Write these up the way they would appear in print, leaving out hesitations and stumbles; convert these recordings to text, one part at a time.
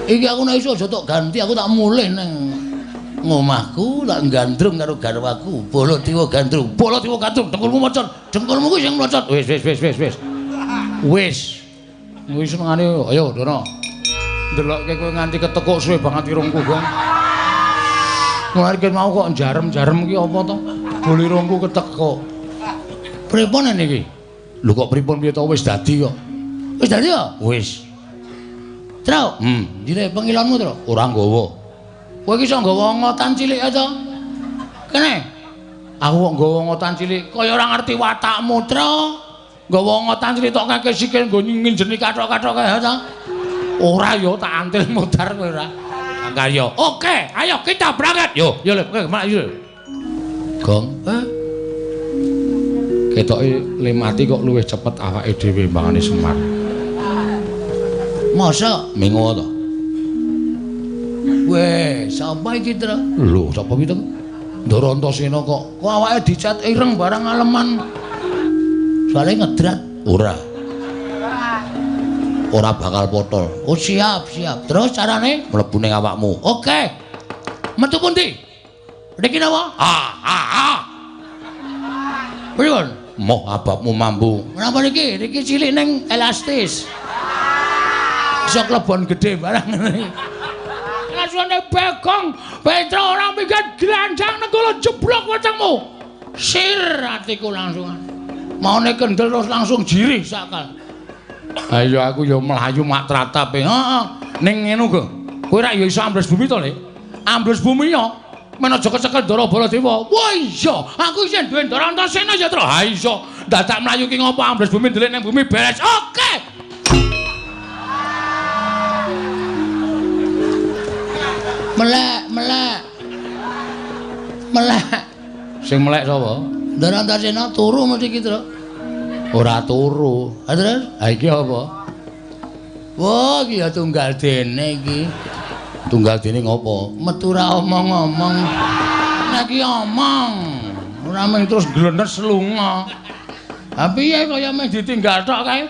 Iki aku nek iso aja tok ganti, aku tak mulih nang ngomahku, tak gandrung karo garwaku. Baladewa gandrung, Baladewa gandrung, dengkulmu mocot, dengkulmu kuwi sing mlocot. Wis wis wis wis wis. Wis. Wis senengane ayo Ndara. Ndelokke kowe nganti ketekuk suwe banget irungku, Gong. Mulane ki mau kok jarem-jarem ki apa to? Bol irungku ketekuk. Pripun niki? Lho kok pripun piye to wis dadi kok. Wis dadi ya? Wis. Tru, njire pengilonmu, Tru. Ora nggawa. Kowe iki iso nggawa ngotan cilik to? Kene. Aku kok nggawa ngotan cilik kaya ora ngerti watakmu, Tru. Nggawa ngotan cilik tok kake sikil nggo nginjeni kathok-kathok kae to. Ora yo tak antil mudhar kowe ora. Angkarya. Oke, ayo kita berangkat. Yo, yo le, kowe mlayu. Gong. Ketoke le mati kok luwih cepet awake dhewe mbangane Semar. Masa mengo to? Weh, sapa iki, Tru? Lho, sapa iki to? Ndara Antasena kok. Kok awake dicat ireng barang aleman. Soale ngedrat. Ora. Ora bakal potol. Oh, siap, siap. Terus carane mlebu ning awakmu. Oke. Metu pundi? Niki napa? Ah, ah, ah. Pripun? Moh ababmu mambu. Napa niki? Niki cilik ning elastis. Iso klebon gedhe barang ngene. Lasune Bagong, Petro ora minggat granjang nenggala jeblok wetengmu. Sir atiku langsung. Maune kendel terus langsung jirih sakal. Ayo aku ya mlayu mak tratap. Heeh. Ning ngene go. Kowe rak ya iso ambles bumi to, Le? Ambles bumi ya. Men aja kecekel Ndara Baladewa. Wah iya, aku isih duwe Ndara Antasena ya, Tru. Ha iso. Dadak mlayu ki ngopo ambles bumi ndelik ning bumi beres. Oke. Melek, melek. Melek. Sing melek sapa? Ndara Antasena turu mesti iki, Tru. Ora turu. Ha terus? Ha iki apa? Wah, iki ya tunggal dene iki. Tunggal dene ngopo? Metu ra omong-omong. Nek iki omong, ora mung terus glenes lunga. Ha piye kaya meh ditinggal tok kae?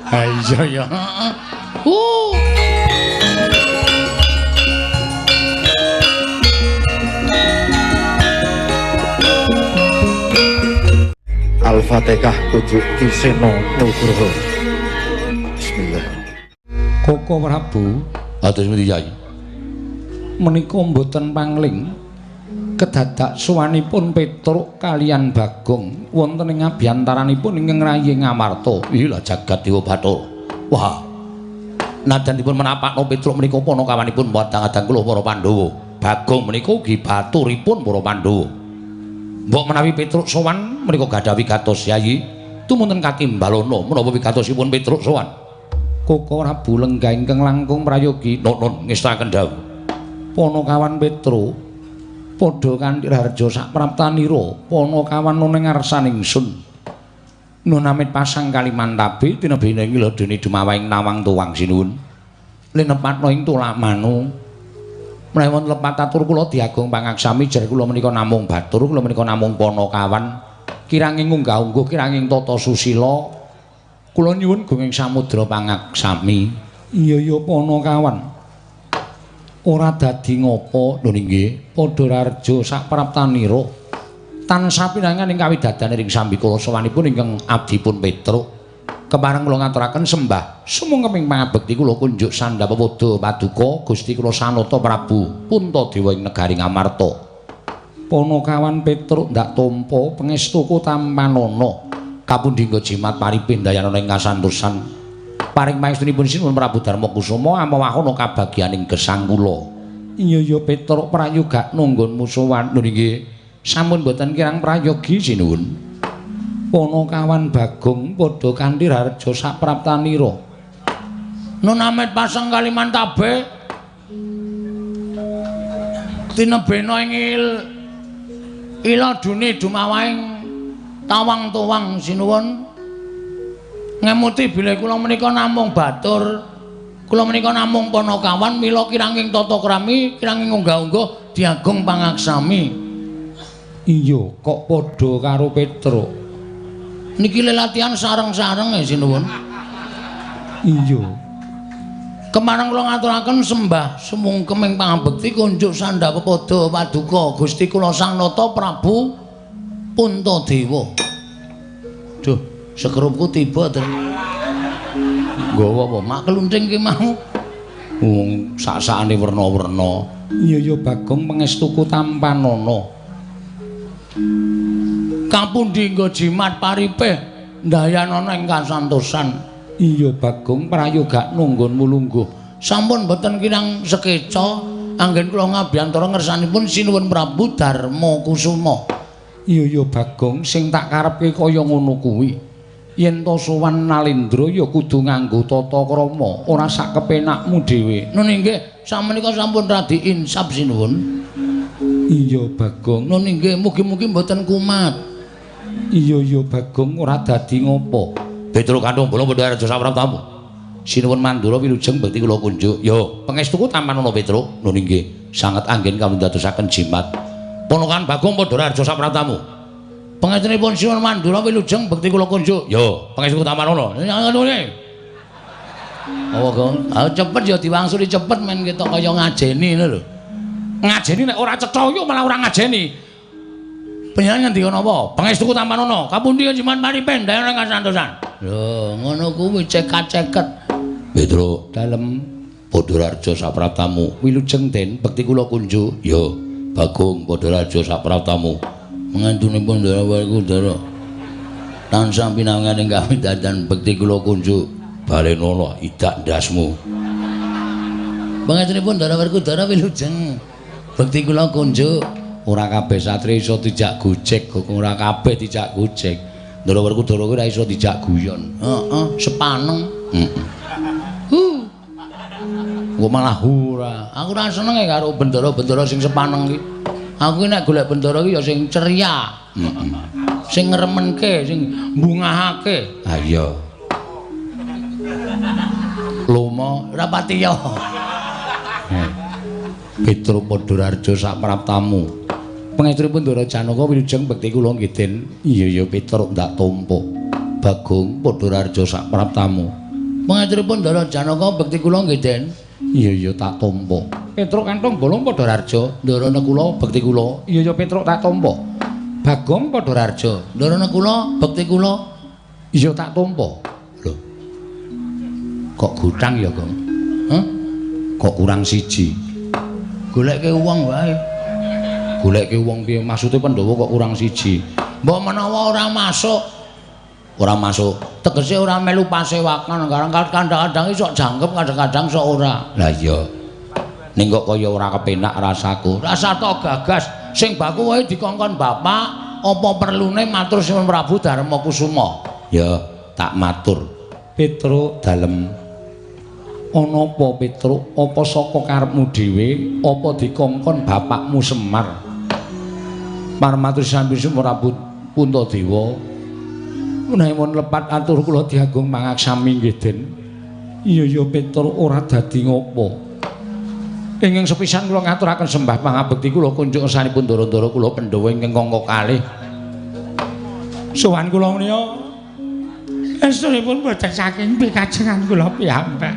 Ha iya ya. Heeh. Al-Fatihah kudu Ki Seno Nugroho. Bismillah. Koko Prabu, atus pundi Yai? Menika mboten pangling kedadak suwanipun Petruk kalian Bagong wonten ing abyantaranipun ingkang rayi Ngamarta. Iya jagat Dewa Bathara. Wah. Najan dipun menapakno Petruk menika panakawanipun padang-adang kula para Pandhawa. Bagong menika ugi baturipun para Pandhawa. Mbok menawi Petruk sowan menika gadah wigatos Yayi, tumunten katimbalana menapa wigatosipun Petruk sowan. Koko Prabu lenggah ingkang langkung prayogi nun ngestakaken dawuh. Panakawan Petruk padha kanthi raharja sapraptanira panakawan ana ngarsaning ingsun. Nun amit pasang Kalimantabe tinebene ing ladene dumawahing nawang tuwang sinuwun. Linepatna ing tulamanu. Menawi wonten lepat atur kula diagung pangaksami jer kula menika namung batur kula menika namung panakawan kiranging unggah-ungguh kiranging tata susila kula nyuwun gunging samudra pangaksami. Iya ya panakawan ora dadi ngapa lho nggih padha raharja sapraptanira tansah pinangan ing kawidadane ring sambikala sowanipun ingkang abdipun Petruk. Kepareng kula ngaturaken sembah sumangga pangabekti kula kunjuk sandhap pepoda paduka Gusti kula Sanata Prabu Puntadewa ing negari Ngamarta. Panakawan Petruk ndak tampa pangestuku tampanana kapundi nggo jimat paripih dayanana ing kasantosan paring pangestunipun Sinuwun Prabu Darma Kusuma amawahana kabagyaning gesang kula. Iya ya Petruk prayogakno nggonmu sowan. Lho nggih sampun boten kirang prayogi sinuwun. Panakawan Bagong padha kanthi raharja sapraptanira. Nun amit pasang Kalimantabe tinebena ing iladune dumawahing tawang tuwang sinuwun. Ngemuti bilih kula menika namung batur, kula menika namung panakawan mila kiranging tata krami, kiranging unggah-ungguh diagung pangaksami. Iya kok padha karo Petruk. Niki lelatihan sareng-sareng ya sinuwun. Iya. Kemarang kula ngaturaken sembah sumungkem ing pangabekti kunjuk sandha pepada paduka Gusti kula Sang Nata Prabu Puntadewa. Duh, sekrupku tiba ter. Nggawa apa? Mak klunting ki mau. Wong sak-sakane werna-werna. Iya ya Bagong pangestuku tampanana. Kapundi nggo jimat paripeh ndayanana ing kasantosan. Iya Bagong prayoga nunggonmu lungguh. Sampun boten kirang sekeca anggen kula ngabiyantara ngersanipun Sinuwun Prabu Darma Kusuma. Iya ya Bagong sing tak karepke kaya ngono kuwi. Yen to sowan Nalendra ya kudu nganggo tata krama, ora sak kepenakmu dhewe. Nun inggih, samenika sampun radi insaf sinuwun. Iya Bagong. Nun inggih, mugi-mugi mboten kumat. Iya ya Bagong ora dadi ngopo. Petruk kantung bolong padha raja sapraptamu. Sinuwun Mandura wilujeng bekti kula kunjuk. Yo, pangestuku tampanana Petruk. Nun inggih, sanget anggen kawula dadosaken jimat. Ponokan Bagong padha raja sapraptamu. Pangestunipun Sinuwun Mandura wilujeng bekti kula kunjuk. Yo, pangestuku tampanana. Ngene. Apa, Gong? Ah cepet ya diwangsuli cepet men ketok kaya ngajeni ngono lho. Ngajeni nek ora cetha yo malah ora ngajeni. Panjenengan ngendika napa? Pangestuku tampanana. Kapundi jimat paripen dayana kasantosan. Lho, ngono kuwi cekat-ceket. Petruk dalem Padha sapraptamu. Wilujeng Den bekti kula kunjuk. Yo, Bagong Padha sapraptamu. Mengantunipun Ndara Werkudara tansah pinangan ing kawidatan bekti kula kunjuk. Balenono idak ndasmu. Pangestunipun Ndara Werkudara wilujeng bekti kula kunjuk. Ora kabeh satria iso dijak gojek, ora kabeh dijak gojek. Ndara Werkudara kuwi ora iso dijak guyon. Heeh, sepaneng. Heeh. Hu. Kok malah ora. Aku ora seneng karo bendara-bendara sing sepaneng iki. Aku ki nek golek bendara ki ya sing ceria. Heeh. Sing ngremenke, sing mbungahake. Ha iya. Lomo ora pati ya. Petruk Padhararja sapraptamu. Pangestunipun Ndara Janaka wilujeng bekti kula nggih Den. Iya ya Petruk ndak tampa. Bagong Padhararja sapraptamu. Pangestunipun Ndara Janaka bekti kula nggih Den. Iya ya tak tampa. Petruk kantung bolong Padhararja, Ndara Nakula bekti kula. Iya ya Petruk tak tampa. Bagong Padhararja, Ndara Nakula bekti kula. Iya tak tampa. Lho. Kok gutang ya, Gong? Hah? Kok kurang siji? Goleke wong wae. Goleke wong piye? Maksude Pandhawa kok kurang siji? Mbok menawa ora masuk. Ora masuk. Tegese ora melu pasewakan, kadang-kadang iso jangkep, kadang-kadang sok ora. Lah iya. Ning kok kaya ora kepenak rasaku. Rasa to gagas sing baku wae dikongkon bapak, apa perlune matur Sinuwun Prabu Darma Kusuma? Ya, tak matur. Petruk dalem. Ana apa Petruk? Apa saka karepmu dhewe? Apa dikongkon bapakmu Semar? Parmatur sambi Prabu Puntadewa. Menawi lepat atur kula diagung mangaksami nggih Den. Iya ya Petruk ora dadi ngopo. Ingkang sepisan kula ngaturaken sembah pangabekti kula kunjuk ngersanipun ndara-ndara kula Pandhawa ingkang angka kalih. Sowan kula menika estunipun boten saking pikajengan kula piyambak.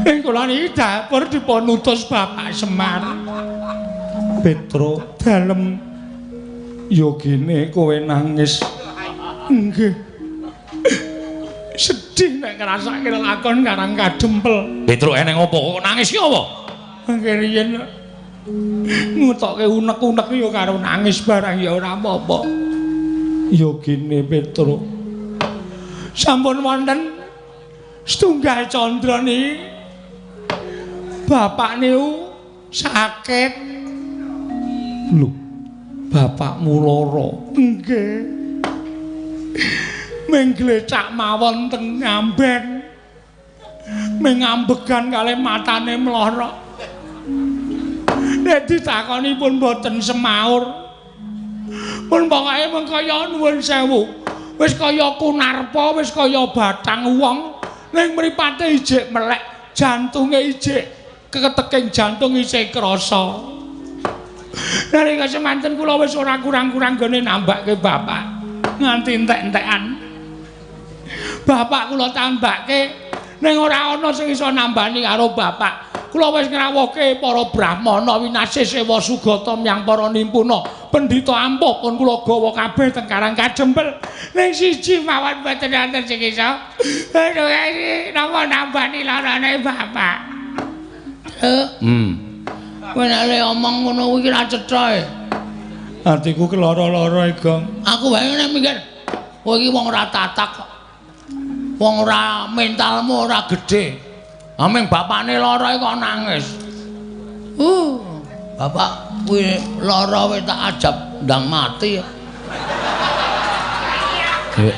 Ing kula niki dapur dipun utus Bapak Semar. Petruk dalem yogine kowe nangis. Nggih. Sedih nek ngrasake lelakon karang kadempel. Petruk eneng apa kok nangis ki apa? Mangke riyen ngutokke unek-unek ya karo nangis barang ya ora apa-apa. Yogine Petruk. Sampun wonten setunggal candra niki. Bapak niku sakit. Lho, bapakmu lara? Nggih. Ming glecak mawon teng ngamben. Ming ngambegan kalih matane mlorok. Nek ditakoni pun boten semaur. Pun pokoke mung kaya nuwun sewu. Wis kaya kunarpa, wis kaya batang wong, ning mripate ijik melek, jantunge ijik keteking jantung isih krasa. Nalika semanten kula wis ora kurang-kurang gone nambake bapak nganti entek-entekan. Bapak kula tambake Ning ora ana sing iso nambani karo bapak. Kula wis ngrawuhke para brahmana winasih sewa sugata miyang para nimpuna. Pendhita ampuh pun kula gawa kabeh teng Karang Kajempel. Ning siji mawon mboten wonten sing iso. Aduh, napa nambani larane bapak? Kowe nek le omong ngono kuwi ra cetha. Atiku keloro-loro, Gong. Aku wae nek mikir, kowe iki wong ora tatak kok. Wong ora mentalmu ora gedhe. Aming bapakne lara kok nangis. Bapak kuwi lara wis tak ajab ndang mati.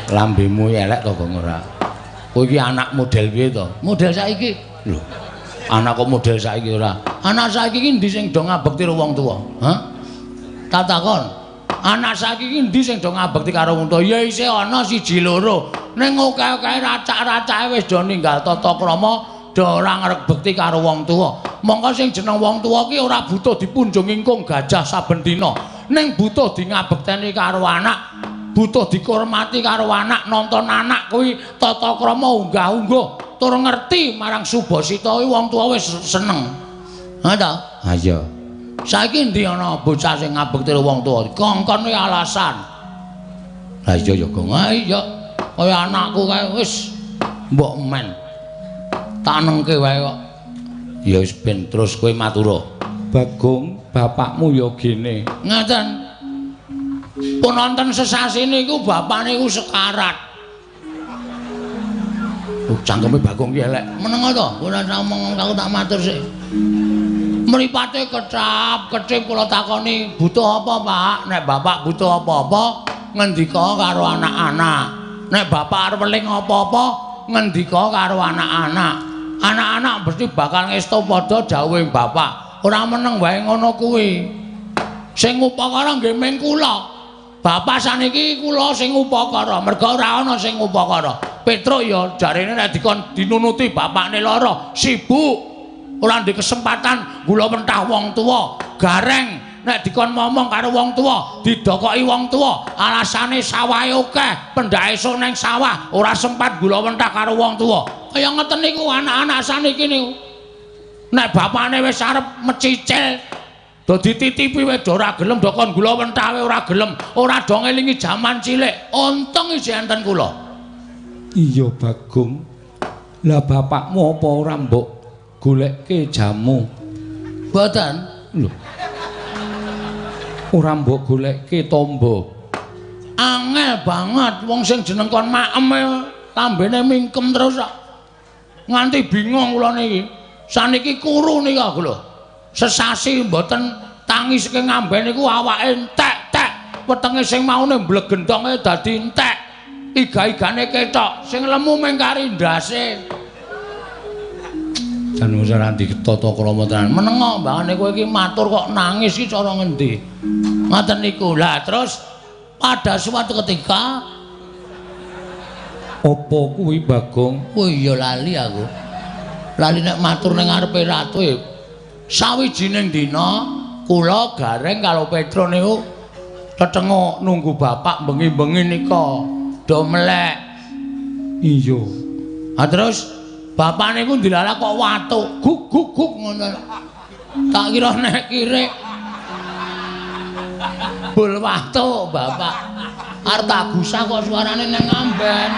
Lambemu elek to, Gong, ora? Kowe iki anak model piye to? Model saiki. Lho. Anak kok model saiki ora? Anak saiki iki endi sing do ngabekti karo wong tuwa? Hah? Tak takon. Anak saiki iki endi sing do ngabekti karo wong tuwa? Ya isih ana siji loro. Ning akeh-akeh racak-racake wis do ninggal tata krama, do ora ngrebekti karo wong tuwa. Mongko sing jeneng wong tuwa ki ora butuh dipunjung ingkung gajah saben dina. Ning butuh di ngabekteni karo anak, butuh dikurmati karo anak, nonton anak kuwi tata krama unggah-ungguh. Tur ngerti marang subasita kuwi wong tuwa wis seneng. Ha ta? Ha iya. Saiki endi ana bocah sing ngabekti karo wong tuwa? Kongkon kuwi alasan. Ha iya ya, Gong. Ha iya. Kaya anakku kae wis mbok men. Tak nengke wae kok. Ya wis ben terus kowe matura. Bagong, bapakmu ya gene. Ngaten. Pun wonten sesasi niku bapak niku sekarat. Cangkeme Bagong ki elek. Meneng to, ora ngomong aku tak matur sik. Mripate kecap, kecip kula takoni, butuh apa, Pak? Nek bapak butuh apa-apa, ngendika karo anak-anak. Nek bapak arep weling apa-apa, ngendika karo anak-anak. Anak-anak mesti bakal ngesto padha dawuhe bapak. Ora meneng wae ngono kuwi. Sing upakara nggih ming kula. Bapak saniki kula sing upakara, merga ora ana sing upakara. Petruk ya jarene nek dikon dinunuti bapakne lara, sibuk. Ora ndek kesempatan gula mentah wong tuwa. Gareng nek dikon momong karo wong tuwa, didokoki wong tuwa, alasane sawahe akeh, pendhake esuk nang sawah, ora sempat gula mentah karo wong tuwa. Kaya ngeten niku anak-anak saniki niku. Nek bapakne wis arep mecicil, do dititipi wis ora gelem, do kon gula mentah ora gelem, ora do ngelingi jaman cilik. Untung isih enten kula. Iya, Bagong. Lah bapakmu apa ora mbok golekke jamu? Mboten. Lho. Ora mbok golekke tombo. Angel banget wong sing jeneng kon maem lambene mingkem terus kok. Nganti bingung kula niki. Saniki kuru niki aku lho. Sesasi mboten tangi saking ngamben niku awake entek-tek. Wetenge sing maune mblegendonge dadi entek. Iga-igane ketok, sing lemu mung kari ndase. Jan wis ora ditata krama tenan. Menengo mbangane kowe iki matur kok nangis iki cara ngendi? Ngoten niku. Lah terus pada suatu ketika apa kuwi Bagong? Oh iya lali aku. Lali nek matur ning ngarepe ratu. Sawijining dina kula Gareng karo Petro niku tetenguk nunggu bapak bengi-bengi nika do melek. Iya. Ha terus bapak niku ndilalah kok watuk, guk guk guk ngono. Tak kira nek kirik. Bul watuk bapak. Arep tak gusah kok suarane nang ngamben.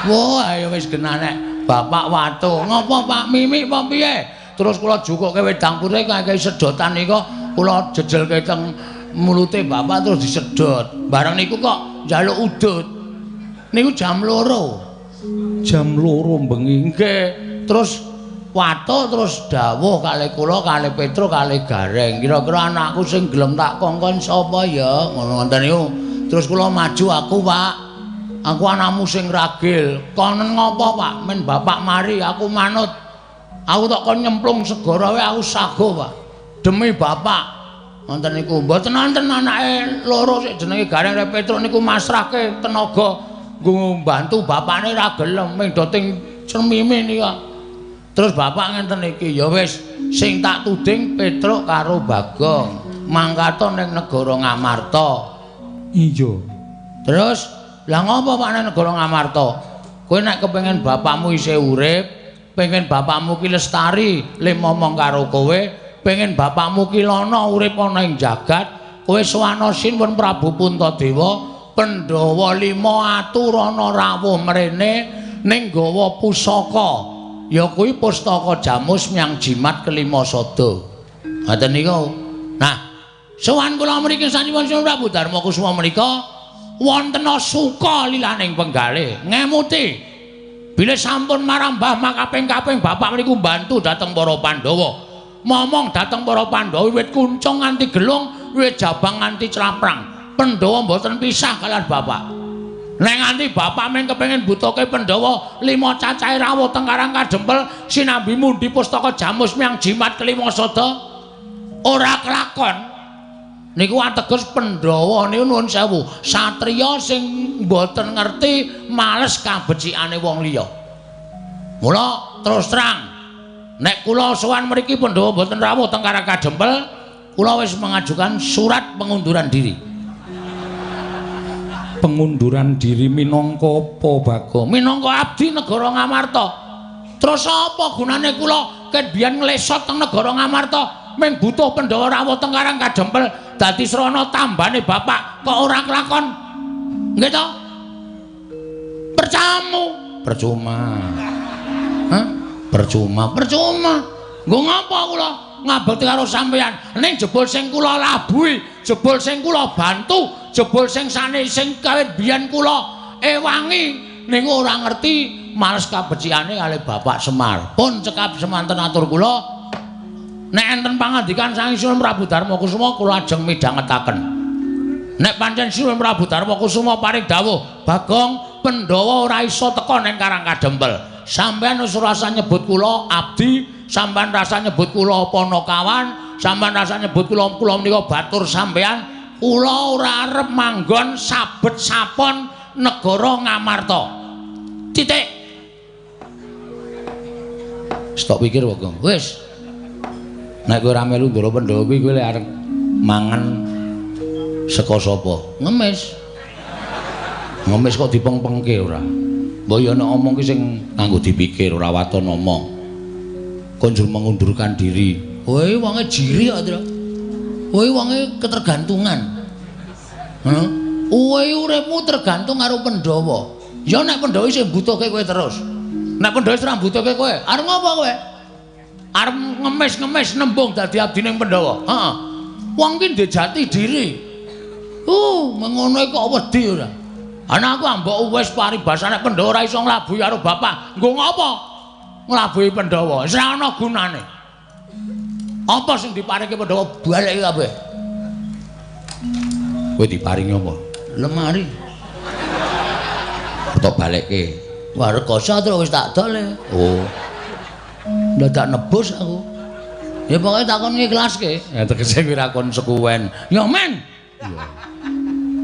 Wah, ayo wis genah nek bapak watuk. Ngopo Pak Mimik apa piye? Terus kula jukuke wedang putih kakehi sedotan nika kula jejelke teng mulute bapak terus disedot. Bareng niku kok njaluk udut. Niku jam 2. Jam 2 bengi. Nggih. Terus watuk terus dawuh kalih kula kalih Petro kalih Gareng. Kira-kira anakku sing gelem tak kongkon sapa ya? Ngono ngoten niku. Terus kula maju aku, Pak. Aku anakmu sing ragil. Konen ngopo, Pak? Men bapak mari aku manut. Aku tak kon nyemplung segara wae aku sago, Pak. Demi bapak. Ngoten niku. Mboten wonten anake loro sik jenenge Gareng karo Petro niku masrahke tenaga nggo mbantu bapakne ra gelem ming do ting cemime nika. Terus bapak ngenten iki, ya wis sing tak tuding Petruk karo Bagong mangkata ning negara Ngamarta. Iya. Terus lah ngopo Pak ning negara Ngamarta? Kowe nek kepengin bapakmu isih urip, pengen bapakmu ki lestari le momong karo kowe, pengen bapakmu ki lana urip ana ing jagat, kowe sowana Sinuwun Prabu Puntadewa, Pandhawa 5 aturana rawuh mrene ning gawa pusaka. Ya kuwi pustaka Jamus Myang Jimat kelima sada. Ngoten niku. Nah, sowan kula mriki sanipun Sinuwun Prabu Darma Kusuma menika wonten suka lilaning penggalih ngemuti bilih sampun marambah makaping-kaping bapak meniku mbantu dhateng para Pandhawa, momong dhateng para Pandhawa wiwit kuncung nganti gelung, wiwit jabang nganti claprang. Pandhawa mboten pisah kalian bapak. Nek nganti bapak mung kepengin butuhke Pandhawa 5 cacahe rawuh teng Karang Kadempel sinambi mundi pustaka Jamus Myang Jimat kelima sada ora kelakon. Niku ateges Pandhawa niku nuwun sewu, satriya sing mboten ngerti males kabecikane wong liya. Mula terus terang, nek kula sowan mriki Pandhawa mboten rawuh teng Karang Kadempel, kula wis mengajukan surat pengunduran diri. Pengunduran diri minangka apa, Bagong? Minangka abdi negara Ngamarta. Terus apa gunane kula ket biyen nglesot teng negara Ngamarta mung butuh Pandhawa rawuh teng Karang Kadempel dadi srana tambane bapak kok ora kelakon? Nggih to? Percamu, percuma. Hah? Percuma, percuma. Nggo ngapa kula ngabekti karo sampeyan? Ning jebul sing kula labuhi, jebul sing kula bantu, jebul sing sane sing kawit biyen kula ewangi niku ora ngerti males kabecikane kalih Bapak Semar. Pun cekap semanten atur kula. Nek enten pangandikan saking Sinuwun Prabu Darma Kusuma kula ajeng midhangetaken. Nek pancen Sinuwun Prabu Darma Kusuma paring dawuh, Bagong, Pandhawa ora iso teka ning Karang Kadempel. Sampeyan wis rasa nyebut kula abdi, sampeyan rasa nyebut kula panakawan, sampeyan rasa nyebut kula kula menika batur sampeyan, kula ora arep manggon sabet sapon negara Ngamarta. Titik. Stop pikir, Bagong. Wis. Nek kowe ora melu Ndara Pandhawa kuwi kowe lek arep mangan saka sapa? Ngemis. Ngemis kok dipengpengke ora? Mbok ya nek omong ki sing nganggo dipikir ora waton omong. Kon njur mengundurkan diri. Kowe wonge jiri kok, Tru. Kowe wonge ketergantungan. Heeh. Kowe uripmu tergantung karo Pandhawa. Ya nek Pandhawa isih mbutuhke kowe terus. Nek Pandhawa wis ora mbutuhke kowe, arep ngopo kowe? Arep ngemis-ngemis nembung dadi abdining Pandhawa. Heeh. Wong ki ndek jati diri. Mengono kok wedi ora. Ana aku ambok wis paribasane Pandhawa ora iso nglabuhi karo bapak. Nggo ngopo? Nglabuhi Pandhawa. Wis ora ana gunane. Apa sing diparingi Pandhawa baleki kabeh. Kowe diparingi apa? Lemari. Tok balekke. Wah, rekoso terus wis tak dol. Oh. Dadak nebus aku. Ya pokoke takon ngiklaske. Ya tegese kuwi ra konsekuen. Ya men. Iya.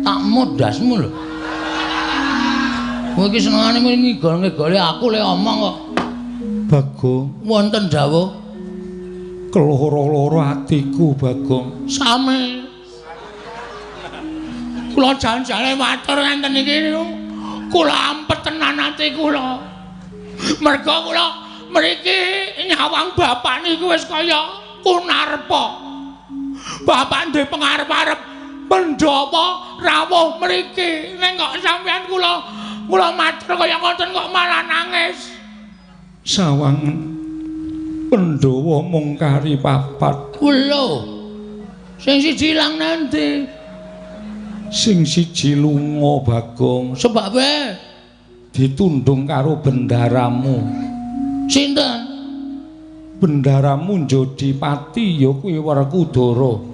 Tak modasmu lho. Kowe iki senengane ngigol-ngigoli aku le omong kok. Bagong, wonten dawuh. Keloro-loro atiku, Bagong. Sami. Kula jan-jane matur ngenten iki niku. Kula ampet tenan ati kula. Merga kula mriki nyawang bapak niku wis kaya Kunarpa. Bapak duwe pengarep-arep Pandhawa rawuh mriki. Ning kok sampeyan kula kula matur kaya ngoten kok malah nangis. Sawangen Pandhawa mung kari papat. Lho. Sing siji ilang nanti. Sing siji lunga, Bagong. Sebabe ditundung karo bendaramu. Sinten? Bendaramu Jodipati ya kuwi Werkudara.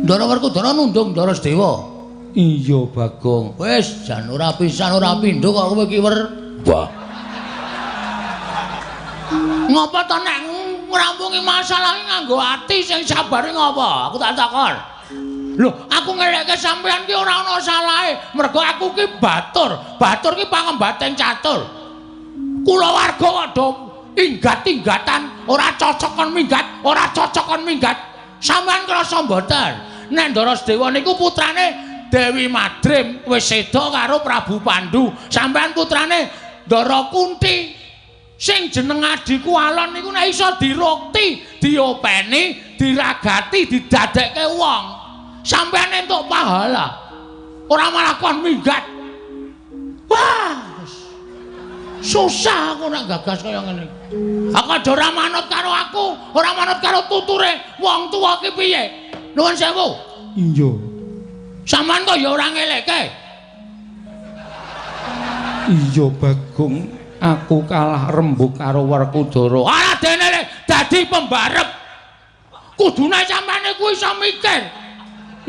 Ndara Werkudara nundung Ndara Sedewa. Iya, Bagong. Wis jan ora pisan ora pindho kok kowe iki wer. Wah. Ngapa to nek ngrampungi masalah nganggo ati sing sabare ngapa? Aku tak takon. Lho, aku ngelekke sampeyan ki ora ana salahe. Mergo aku ki batur. Batur ki pangembating catur. Kulawarga kok do inggat-inggatan, ora cocok kon minggat, ora cocok kon minggat. Sampeyan krasa mboten? Nek Ndara Sedewa niku putrane Dewi Madrim wis seda karo Prabu Pandu. Sampeyan putrane Ndara Kunti. Sing jeneng adhiku alon niku nek iso dirukti, diopeni, diragati, didadekke wong. Sampeyan entuk pahala. Ora malah kon minggat. Wah, susah aku nek gagas kaya ngene. Aku aja ora manut karo aku, ora manut karo tuture wong tuwa ki piye? Nuwun sewu. Iya. Sampeyan kok ya ora ngelekke. Iya, Bagong. Aku kalah rembug karo Werkudara. Ora dene le dadi pembarep. Kudune sampeyan iku iso mikir.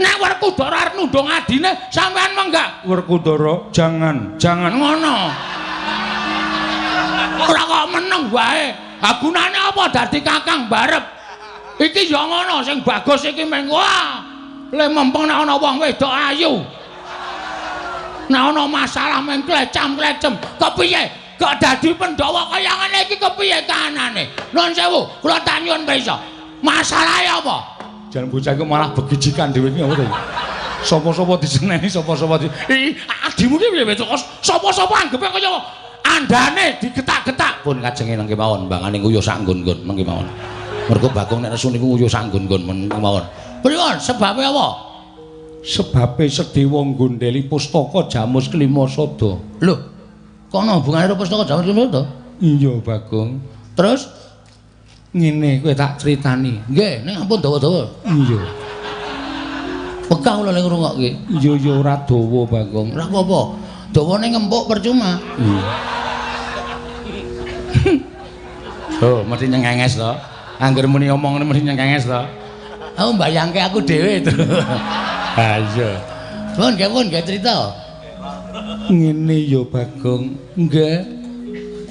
Nek Werkudara arep nundung adine, sampeyan menggak. Werkudara, jangan, jangan ngono. Ora kok meneng wae. Ha gunane apa dadi kakang barep? Iki ya ngono sing bagus iki meng wah. Le mempeng nek ana wong wedok ayu. Nek ana masalah meng klecam-klecem, kepiye? Kok dadi Pandhawa kaya ngene iki kepiye kahanane? Nuwun sewu, kula tak nyuwun pirsa. Masalahe apa? Jan bocah iku malah begijikan dhewe iki apa to? Sapa-sapa diseneni, sapa-sapa di adimu ki piye kok sapa-sapa anggepe kaya andane digetak-getak. Pun kajenge nang kemawon, mbangane nguyuh sak nggon-nggon nang kemawon. Mergo Bagong nek nesu niku nguyuh sak nggon-nggon men kemawon. Pripun sebabe apa? Sebabe Sedewa nggondheli pustaka Jamus Klima Sada. Lho, kono hubungane karo pustaka Jamus Klima Sada? Iya, Bagong. Terus ngene kowe tak critani. Nggih, ning ampun dawa-dawa. Iya. Wegah kula lek ngrungokke. Iya ya ora dawa, Bagong. Ora apa-apa. Dawane ngempuk percuma. Iya. Oh, mesti nyengenges to. Angger muni omong mesti nyengenges to. Aku mbayangke aku dhewe to. Ha iya. Pun nggih, pun nggih cerita. Ngene ya, Bagong. Nggih.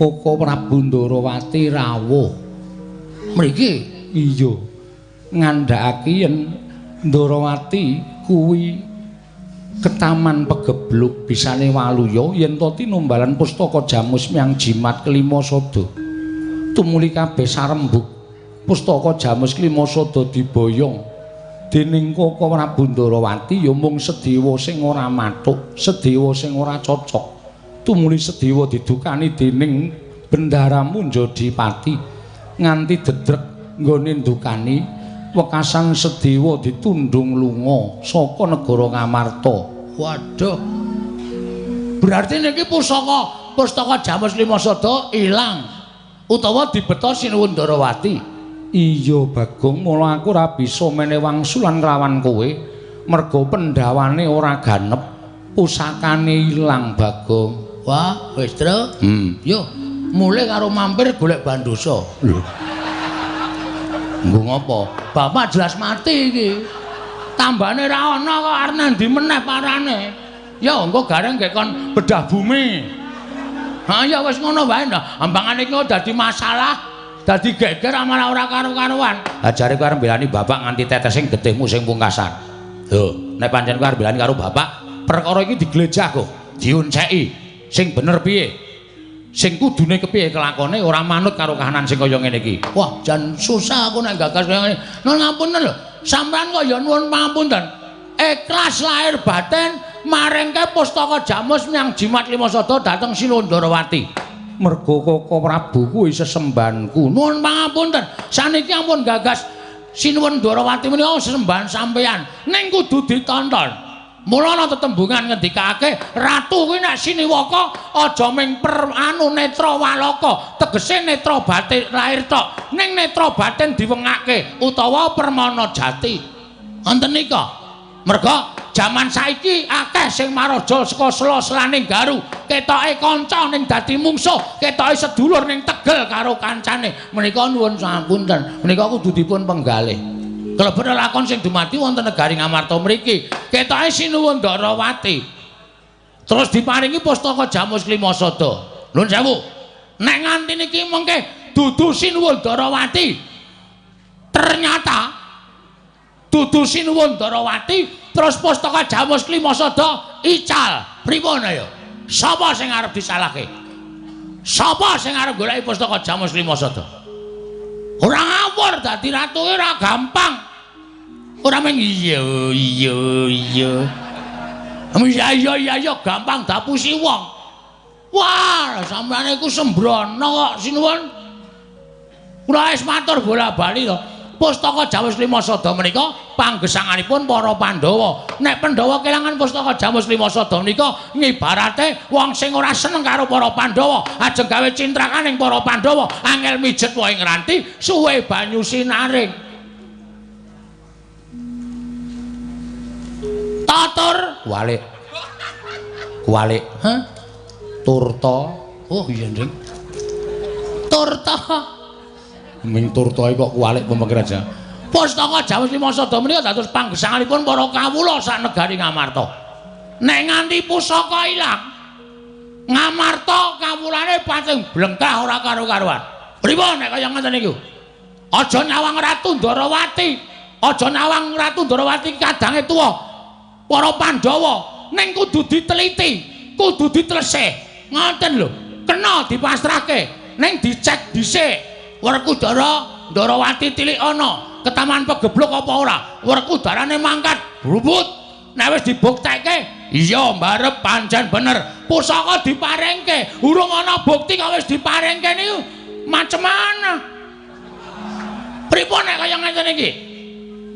Koko Prabu Ndarawati rawuh. Mriki? Iya. Ngandhakake yen Ndarawati kuwi ketaman pegebluk bisane waluya yen to tinumbalan pustaka Jamus miang jimat kelima sada. Tumuli kabeh sarembug pustaka Jamus kelima sada diboyong dening Koko Prabu Ndarawati ya mung Sedewa sing ora mathuk, Sedewa sing ora cocok. Tumuli Sedewa didukani dening Bendara Munjadipati nganti dedrek nggone ndukani wekasan Sedewa ditundung lunga saka negara Ngamarta. Waduh. Berarti niki pustaka Jamus Lima Sada ilang utawa dibeta Sinuwun Ndarawati. Iya, Bagong, mula aku ora bisa mene wangsulan kelawan kowe merga pendhawane ora ganep, pusakane ilang, Bagong. Wah, wis, Tru. Yo, mulih karo mampir golek bandosa. Lho. Nggo ngopo? Bapak jelas mati iki. Tambane ra ana kok arep nandi meneh parane. Ya engko gareng nggih kon bedah bumi. Ha ya wis ngono wae ndah. Ambangane iki dadi masalah, dadi geger malah ora karu-karuan. Ha jare kowe arep mbelani bapak nganti tetesing getihmu sing pungkasan. Lho, nek pancen kowe arep mbelani karo bapak, perkara iki diglejah kok, dionceki. Sing bener piye? Sing kudune kepiye kelakone ora manut karo kahanan sing kaya ngene iki. Wah, jan susah aku nek gagas kaya ngene. Nuwun ngapunten lho. Sampeyan kok ya nuwun pangapunten. Ikhlas lahir batin maringke pustaka Jamus miang jimat lima sada dhateng Sinuwun Ndarawati. Mergo Koko Prabu kuwi sesembahanku. Nuwun pangapunten. Saniki ampun gagas Sinuwun Ndarawati menika sesembahan sampeyan. Ning kudu ditonton. Mula ana tetembungan ngendikake ratu kuwi nek siniwaka aja ming per anu netra walaka, tegese netra batin lahir tok, ning netra batin diwengake utawa permana jati. Wonten nika. Merga jaman saiki akeh sing maraja saka sela-selaning garu, ketoke kanca ning dadi mungsuh, ketoke sedulur ning tegel karo kancane. Menika nuwun sapunten, menika kudu dipun penggalih. Kelebet lakon sing dumadi wonten negari Ngamarta mriki, ketoke Sinuwun Ndarawati. Terus diparingi pustaka Jamus Klima Sada. Nuwun sewu. Nek nganti niki mengke dudu Sinuwun Ndarawati. Ternyata dudu Sinuwun Ndarawati terus pustaka Jamus Klima Sada ical. Pripun ayo? Sapa sing arep disalahke? Sapa sing arep goleki pustaka Jamus Klima Sada? Ora ngawur dadi ratu ora gampang. Ora mung iya iya iya. Iya iya iya iya gampang dapusi wong. Wah, sampeyan iku sembrono kok sinuwun. Kula wis matur bola-bali to. Pustaka Jamus Lima Sada menika panggesanganipun para Pandhawa. Nek Pandhawa kelangan pustaka Jamus Lima Sada menika ngibarate wong sing ora seneng karo para Pandhawa, ajeng gawe cintrakaning para Pandhawa, angel mijet wae ngranti, suwe banyu sinaring. Tatur kualik. Kualik. Hah? Turta. Oh iya, Nding. Turta. Ming turta kok kualik pemikir aja. Pustaka Jamus Lima Sada menika dados panggesanganipun para kawula sak negari Ngamarta. Nek nganti pusaka ilang, Ngamarta kawulane pating blengkah ora karo-karuan. Pripun nek kaya ngoten niku? Aja nyawang Ratu Ndarawati, aja nyawang Ratu Ndarawati kadange tuwa para Pandhawa, ning kudu diteliti, kudu ditelesih. Ngoten lho, kena dipasrahke, ning dicek dhisik. Werkudara Ndarawati tilik ana ketaman pegebluk apa ora? Werkudarane mangkat brubut. Nek wis dibuktekke, iya mbarep pancen bener. Pusaka diparingke, urung ana bukti kok wis diparingke niku macem mana? Pripun nek kaya ngene iki?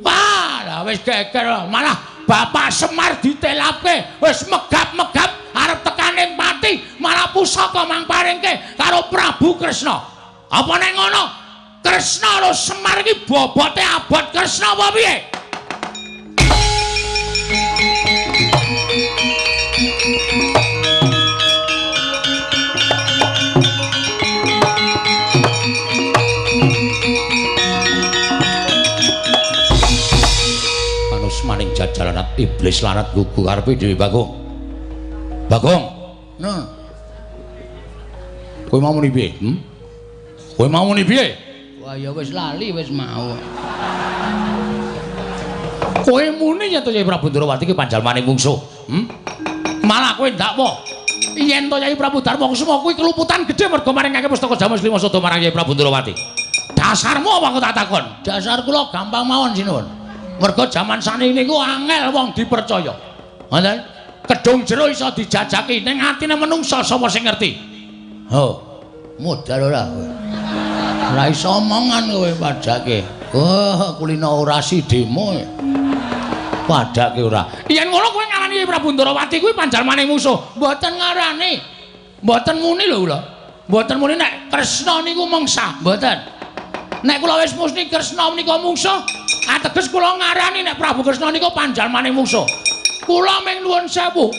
Wah, lah wis geger malah Bapak Semar ditelapke, wis megap-megap arep tekaning pati, malah pusaka mang paringke karo Prabu Kresna. Apa nek ngono? Kresna karo Semar iki bobote abot Kresna apa piye? Manus maning jajalanat iblis lanat gugu karepe dhewe Bagong. Bagong. Nah. Kowe mau muni piye? Kowe mau muni piye? Wah ya wis lali wis mau. Kowe muni yen to Kyai Prabu Ndrawati ki panjalmaning mungsuh. Malah kowe ndakwa yen to Kyai Prabu Darma Kusuma kuwi keluputan gedhe mergo maringake pustaka Jamus Lima Sada marang Kyai Prabu Ndrawati. Dasarmu apa aku tak takon? Dasar kula gampang mawon sinuwun. Mergo jaman saniki niku angel wong dipercaya. Ngoten? Kedung jero iso dijajaki ning atine menungsa sapa sing ngerti? Ho. Modal ora kowe. Ora iso omongan kowe padake. Oh, kulino orasi demo. Padake ora. Yen ngono kowe ngarani Prabu Ndrawati kuwi panjalmaning musuh. Mboten ngarani. Mboten muni lho kula. Mboten muni nek Kresna niku mungsa, mboten. Nek kula wis muni Kresna menika mungsuh, ateges kula ngarani nek Prabu Kresna niku panjalmaning mungsuh. Kula ming nuwun sewu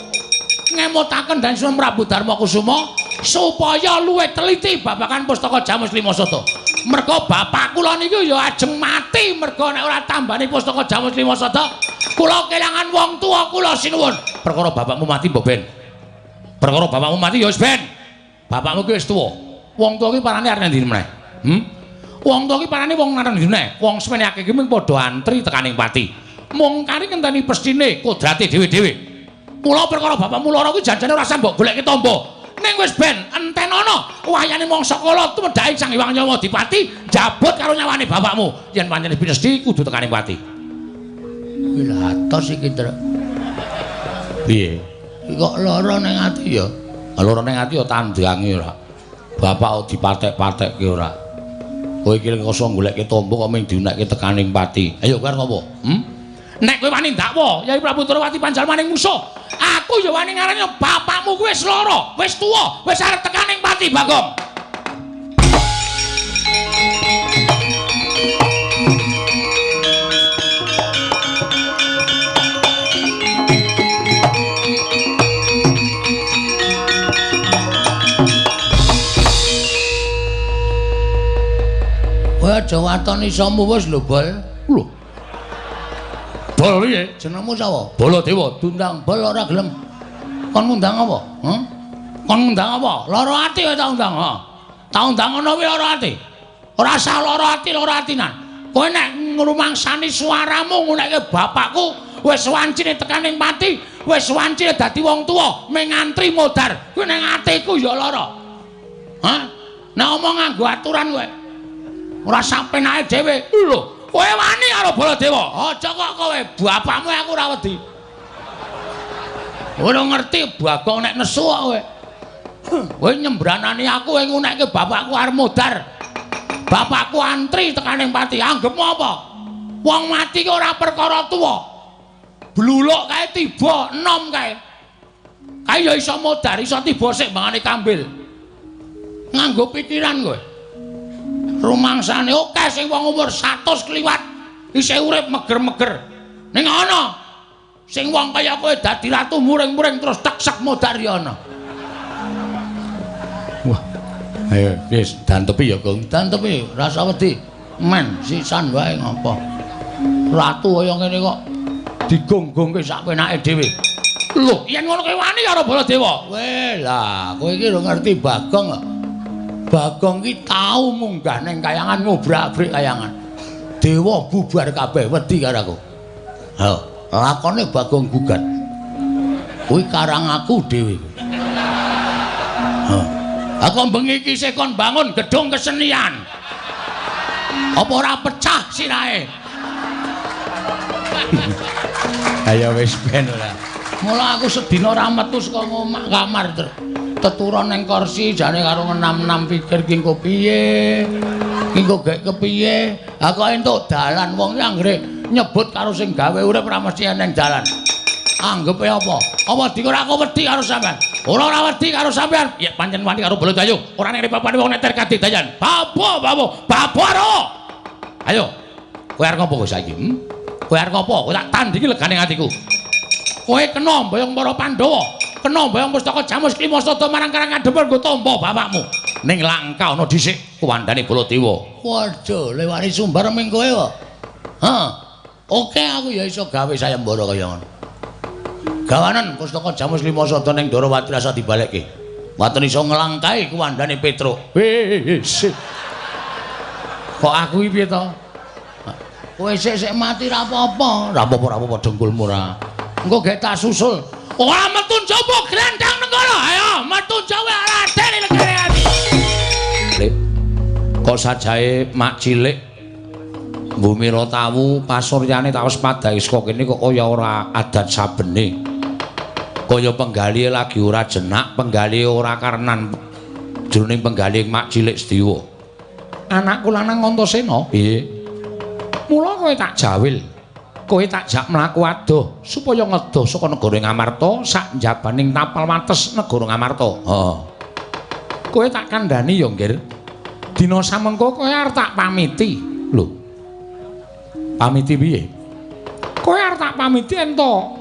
ngemutaken dan Sunan Prabu Darma Kusuma supaya luwih teliti babagan pustaka Jamus Lima Sada. Merga bapak kula niku ya ajeng mati merga nek ora tambani pustaka Jamus Lima Sada, kula kelangan wong tuwa kula sinuwun. Perkara bapakmu mati mbok ben. Perkara bapakmu mati ya wis ben. Bapakmu ki wis tuwa. Wong tuwa ki parane arep ndi meneh? Wong tuwa ki parane wong arep ndi meneh? Wong semene akeh ki mung padha antri tekaning pati. Mung kari ngenteni pestine kodrate dhewe-dhewe. Mula perkara bapakmu lara kuwi janjane ora usah mbok golekke tamba. Ning wis ben entenono wayane mangsa kala tumedhake Sang Hyang Nyawa Dipati njabut karo nyawane bapakmu. Yen pancen pinesti kudu tekaning pati. Kuwi lha atos iki, Tru. Piye? Kok lara ning ati ya? Lara ning ati ya tandange ora. Bapak dipatek-patekke ora. Kowe iki koso golekke tamba kok mung diunekke tekaning pati. Ayo kowe arep ngopo? Nek kowe wani ndakwa Kyai Prabu Ndrawati panjalmaning musuh, aku ya wani ngarani bapakmu kuwi wis lara, wis tuwa, wis arep tekaning pati, Bagong. Kowe aja waton isomu wis lho, Bol. Lho. Bol piye? Jenengmu sapa? Baladewa. Diundang Bol ora gelem. Kon ngundang apa? Kon ngundang apa? Lara ati kowe tak undang, ha. Tak undang ngono kuwi lara ati. Ora usah lara ati, lara atinan. Kowe nek ngrumangsani suaramu ngunekke bapakku wis wancine tekaning pati, wis wancine dadi wong tuwa, mung ngantri modar. Kuwi ning atiku ya lara. Hah? Nek omong nganggo aturan kowe. Ora sapenake dhewe. Lho, kowe wani karo Baladewa. Aja kok kowe, bapakmu aku ora wedi. Ora ngerti Bagong nek nesu kok kowe. Kowe nyembranani aku kowe ngunekke bapakku arep modar. Bapakku antri tekaning pati. Anggepmu apa? Wong mati ki ora perkara tuwa. Bluluk kae tiba enom kae. Kae ya iso modar, iso tiba sik mbangane kambil. Nganggo pikiran kowe. Rumangsane akeh sing wong umur 100 kliwat isih urip meger-meger. Ning ana sing wong kaya kowe dadi ratu muring-muring terus teksek modar ya ana. Wah. Ayo wis dantepi ya, Gong. Dantepi, rasa wedi. Men sisan wae ngopo. Ratu kaya ngene kok digonggongke sak penake dhewe. Lho, yen ngono kowe wani karo Baladewa. Weh, lah kowe iki lho ngerti Bagong kok. Bagong ki tau munggah ning kayangan ngobrak-abrik kayangan. Dewa bubar kabeh wedi karo aku. Ha, lakone Bagong gugat. Kuwi karang aku dhewe. Ha. Aku bengi iki isih kon bangun gedung kesenian. Apa ora pecah sirahe? Ayo wis ben ora. Mula aku sedina ora metu saka omah kamar ter. Teturon ning kursi jane karo ngenam-enam pikir ki engko piye. Ki engko gek kepiye. Ha kok entuk dalan wong ki anggere nyebut karo sing gawe urip ora mesti eneng dalan. Anggepe apa? Apa dikira aku wedi karo sampean? Ora ora wedi karo sampean. Ya pancen wani karo Baladewa. Ora ning papane wong neter kadidayan. Babo, babo, babo ro. Ayo. Kowe arep ngopo saiki? Kowe arep ngopo? Kowe tak tandingi legane atiku. Kowe kena mboyong para Pandhawa, kena mboyong pustaka Jamus Klima Sada marang Karang Kadempel nggo tampa bapakmu. Ning langka ana dhisik kuwandane Baladewa. Waduh, lewani sumbar ming kowe kok. Ha. Oke aku ya iso gawe sayembara kaya ngono. Gawanen pustaka Jamus Lima Sada ning Ndorowati rasa dibalekke. Waten iso nglangkahi kuwandane Petruk. Wis. Kok aku iki piye to? Kowe sik-sik mati ra apa-apa. Ra apa-apa, ra apa-apa dengkulmu ra. Engko gek tak susul. Ora metu njaba grandang nenggara. Ayo metu njaba Raden legane ati. Lek kok sajae mak cilik Bumira tawu pasuryane tak wis padhae saka kene kok kaya ora adat sabene. Kaya penggalihe lagi ora jenak, penggalihe ora karenan jroning penggalihe mak cilik Sediwa. Anakku lanang Antasena, piye? Mula kowe tak jawil. Kowe tak jak mlaku adoh supaya ngedoh saka negara Ngamarta sak njabaning tapal wates negara Ngamarta. Heeh. Kowe tak kandhani ya, Nggir. Dina samengko kowe arep tak pamiti. Lho. Pamiti piye? Kowe arep tak pamiti ento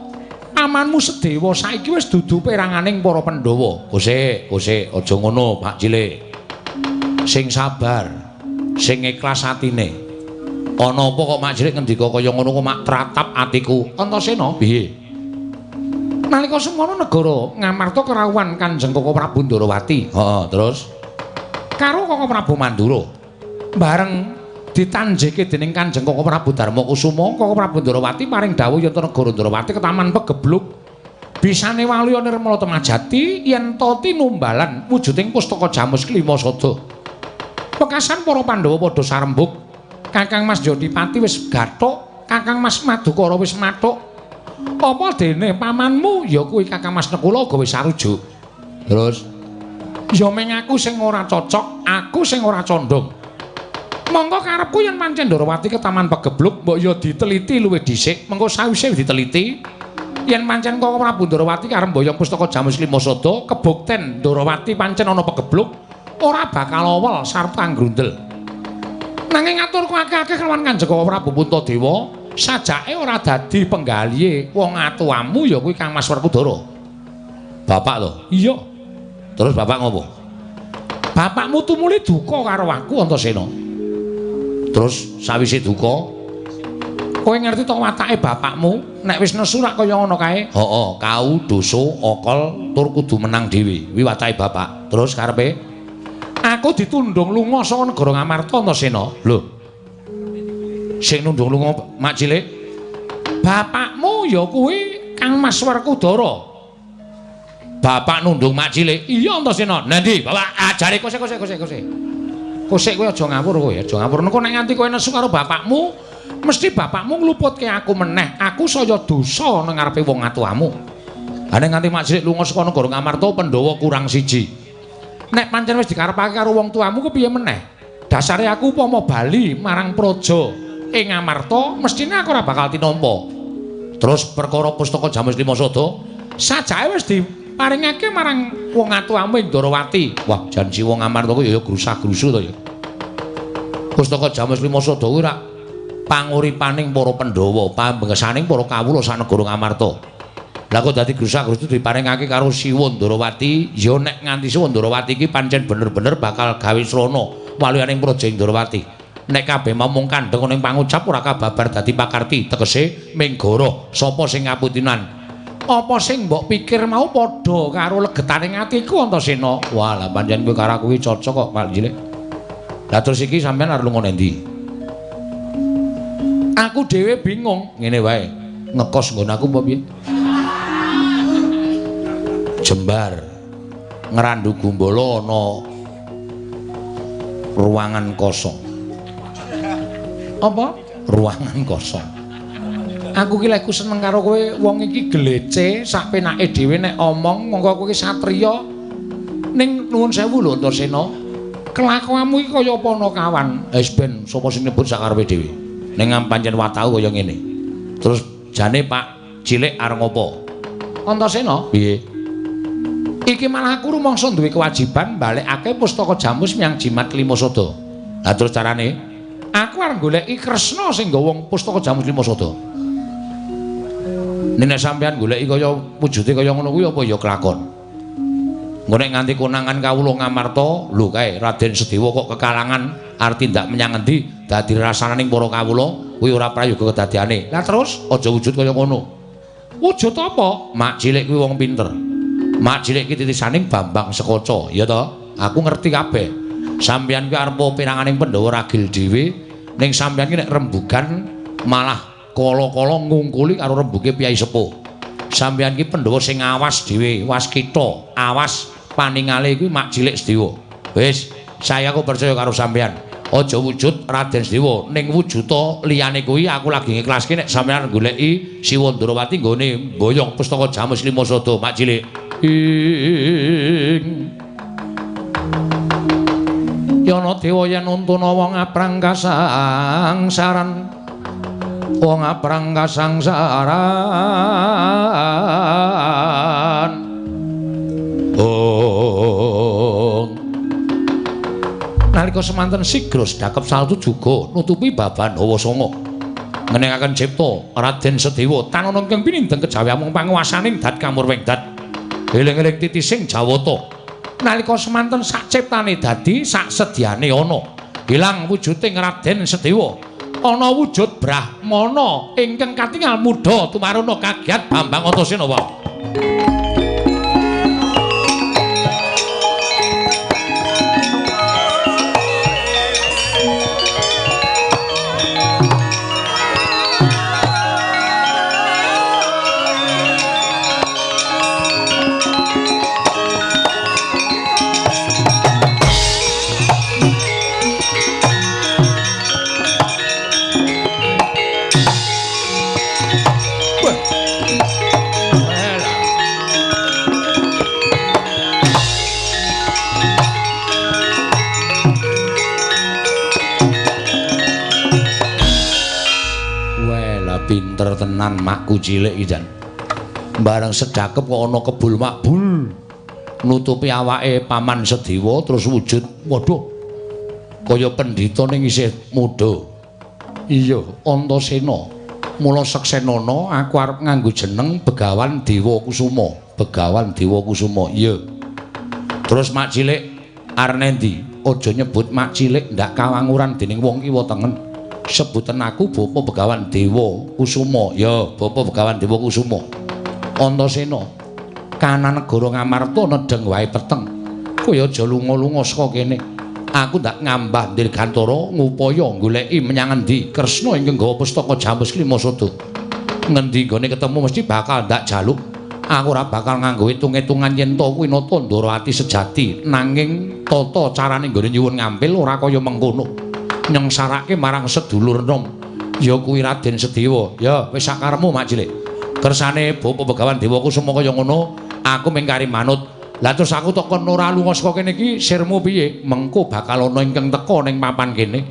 amanmu Sedewa saiki wis dudu peranganing para Pandhawa. Kosek, kosek, aja ngono, Pak Cilik. Sing sabar, sing ikhlas atine. Ana apa kok Mak Cilik ngendika kaya ngono kok mak tratap atiku. Antasena, piye? Nalika semono negara Ngamarta kerawuhan Kanjeng Koko Prabu Ndorowati. Heeh, terus karo Koko Prabu Mandura. Bareng ditanjeke dening Kanjeng Koko Prabu Darmakusuma, Koko Prabu Ndorowati paring dawuh yen negara Ndorowati ketaman pegebluk. Bisane waluya nirmala temajati yen ta tinumbalan wujuding pustaka Jamus Klima Sada. Wekasan para Pandhawa padha sarembug. Kakang Mas Jodipati wis gathuk, Kakang Mas Madukara wis mathuk. Apa dene pamanmu ya kuwi Kakang Mas Nekula uga wis sarujuk. Terus ya meng aku sing ora cocok, aku sing ora condong. Monggo karepku yen pancen Ndorowati ketaman pegebluk mbok ya diteliti luwih dhisik, mengko sawise diteliti yen pancen Koko Prabu Ndorowati arep mboyong pustaka Jamus Lima Sada, kebukten Ndorowati pancen ana pegebluk ora bakal awel sarta nggrundel. Nanging aturku akeh-akeh kelawan Kanjeng Koko Prabu Puntadewa, sajake ora dadi penggalihe wong atuamu ya kuwi Kang Mas Werkudara. Bapak to? Iya. Terus bapak ngopo? Bapakmu tumuli duka karo aku Antasena. Terus sawise duka, kowe ngerti to watake bapakmu nek wis nesu rak kaya ngono kae? Heeh, kau dosa okol tur kudu menang dhewe. Kuwi watake bapak. Terus karepe? Aku ditundung lunga saka negara Ngamarta Antasena. Lho. Sing nundung lunga Mak Cilik? Bapakmu ya kuwi Kang Mas Werkudara. Bapak nundung Mak Cilik? Iya Antasena. Nandi, bapak ajare kosek kosek kosek kosek. Kosek kowe aja ngawur kowe, aja ngawur. Engko nek nganti kowe nesu karo bapakmu, mesti bapakmu ngluputke aku meneh. Aku saya dosa nang ngarepe wong atuamu. Ha nek nganti Mak Cilik lunga saka negara Ngamarta, Pandhawa kurang siji. Nek pancen wis dikarepake karo wong tuamu kepiye meneh? Dasare aku upama bali marang praja ing Amarta, mestine aku ora bakal tinampa. Terus perkara pustaka Jamus Lima Sada sajake wis diparingake marang wong atuamu ing Ndorowati. Wah, janji wong Amarta kuwi ya grusah-grusu to ya. Pustaka Jamus Lima Sada kuwi rak panguripaning para Pandhawa, pambengesaning para kawula sak negara Ngamarta. Lah kok dadi grusah-grusu diparingake karo Siwa Ndorowati, ya nek nganti Siwa Ndorowati iki pancen bener-bener bakal gawe srana waluyaning praja Ndorowati. Nek kabeh mung kandheng ning pangucap ora kababar dadi pakarti, tegese minggara sapa sing ngaputinan. Apa sing mbok pikir mau padha karo legetaning atiku Antasena. Wah, lah pancen kowe karo aku iki cocok kok, Pak Cilik. Lah terus iki sampean arep lunga nendi? Aku dhewe bingung. Ngene wae, ngekos nggon aku apa piye? Jembar Ngrandu Gumbala ana ruangan kosong. Apa? Ruangan kosong. Aku ki lek seneng karo kowe, wong iki glece sak penake dhewe nek omong, mongko kowe ki satriya. Ning nuwun sewu lho Antasena. Kelakuanmu iki kaya apa ana kawan? Wis ben sapa sing nyebut sak karepe dhewe. Ning pancen watau kaya ngene. Terus jane Pak Cilik arep ngopo? Antasena? Piye? Iki malah aku rumangsa duwe kewajiban balekake pustaka Jamus menyang Jimat Lima Sada. Lah terus carane? Aku arep goleki Kresna sing nggawa pustaka Jamus Lima Sada. Nek sampean goleki kaya wujude kaya ngono kuwi apa ya kelakon. Engko nek nganti konangan kawula Ngamarta, lho kae Raden Sedewa kok kekalangan arep tindak menyang endi dadi rasananing para kawula kuwi ora prayoga kedadiane. Lah terus aja wujud kaya ngono. Wujud apa? Mak Cilik kuwi wong pinter. Mak Cilik iki titisaning Bambang Sekoco, ya toh? Aku ngerti kabeh. Sampeyan kuwi arep peranganing Pandhawa ragil dhewe, ning sampeyan ki nek rembugan malah kala-kala ngungkuli karo rembuge Piyai Sepuh. Sampeyan ki Pandhawa sing awas dhewe, waskita, awas paningale kuwi Mak Cilik Sedewa. Wis, saya aku percaya karo sampeyan. Aja wujud Raden Sedewa, ning wujuda liyane kuwi aku lagi ngiklaske nek sampeyan goleki Siwa Ndorowati nggone mboyong pustaka Jamus Lima Sada, Mak Cilik. Ing Yana dewa yen untuna wong aprang kasangsaran, wong aprang kasangsaran. Oh. Nalika semanten sigra sedakep saltu juga nutupi baban hawa sanga. Ngenengaken cipta Raden Sedewa tanana ingkang pinindeng kejawi amung panguwasaning dat kamurwing dat. Eling-eling titising Jawata. Nalika semanten sak ciptane dadi sak sedyane ana. Ilang wujuding Raden Sedewa. Ana wujud Brahmana ingkang katingal mudha tumaruna kagiat Bambang Antasena. Pinter tenan makku cilik iki jan. Bareng sedakep kok ana kebul makbul nutupi awake Paman Sedewa terus wujud. Waduh. Kaya pendhita ning isih muda. Iya, Antasena. Mula seksenana aku arep nganggo jeneng Begawan Dewa Kusuma. Begawan Dewa Kusuma. Iya. Terus Mak Cilik arep nendi? Aja nyebut Mak Cilik ndak kawanguran dening wong kiwa tengen. Sebutan aku Bapak Begawan Dewa Kusuma. Ya, Bapak Begawan Dewa Kusuma. Antasena, kanan negara Ngamarta nedheng wae peteng. Kowe aja lunga-lunga saka kene. Aku ndak ngambah dirgantara ngupaya goleki menyang endi Kresna ingkang nggawa pustaka Jamus Lima Sada. Ngendi nggone ketemu mesti bakal ndak jaluk. Aku ora bakal nganggo hitung-hitungan yen to kuwi nata Ndorowati sejati, nanging tata carane nggone nyuwun ngampil ora kaya mengkono. Nyengsarake marang sedulur nom ya kuwi Raden Sedewa. Ya wis sakaremu Mak Cilik. Kersane Bapak Begawan Dewa Kusuma kaya ngono, aku mung kari manut. Lah terus aku tok kon ora lunga saka kene iki sirmu piye? Mengko bakal ana ingkang teka ning papan kene.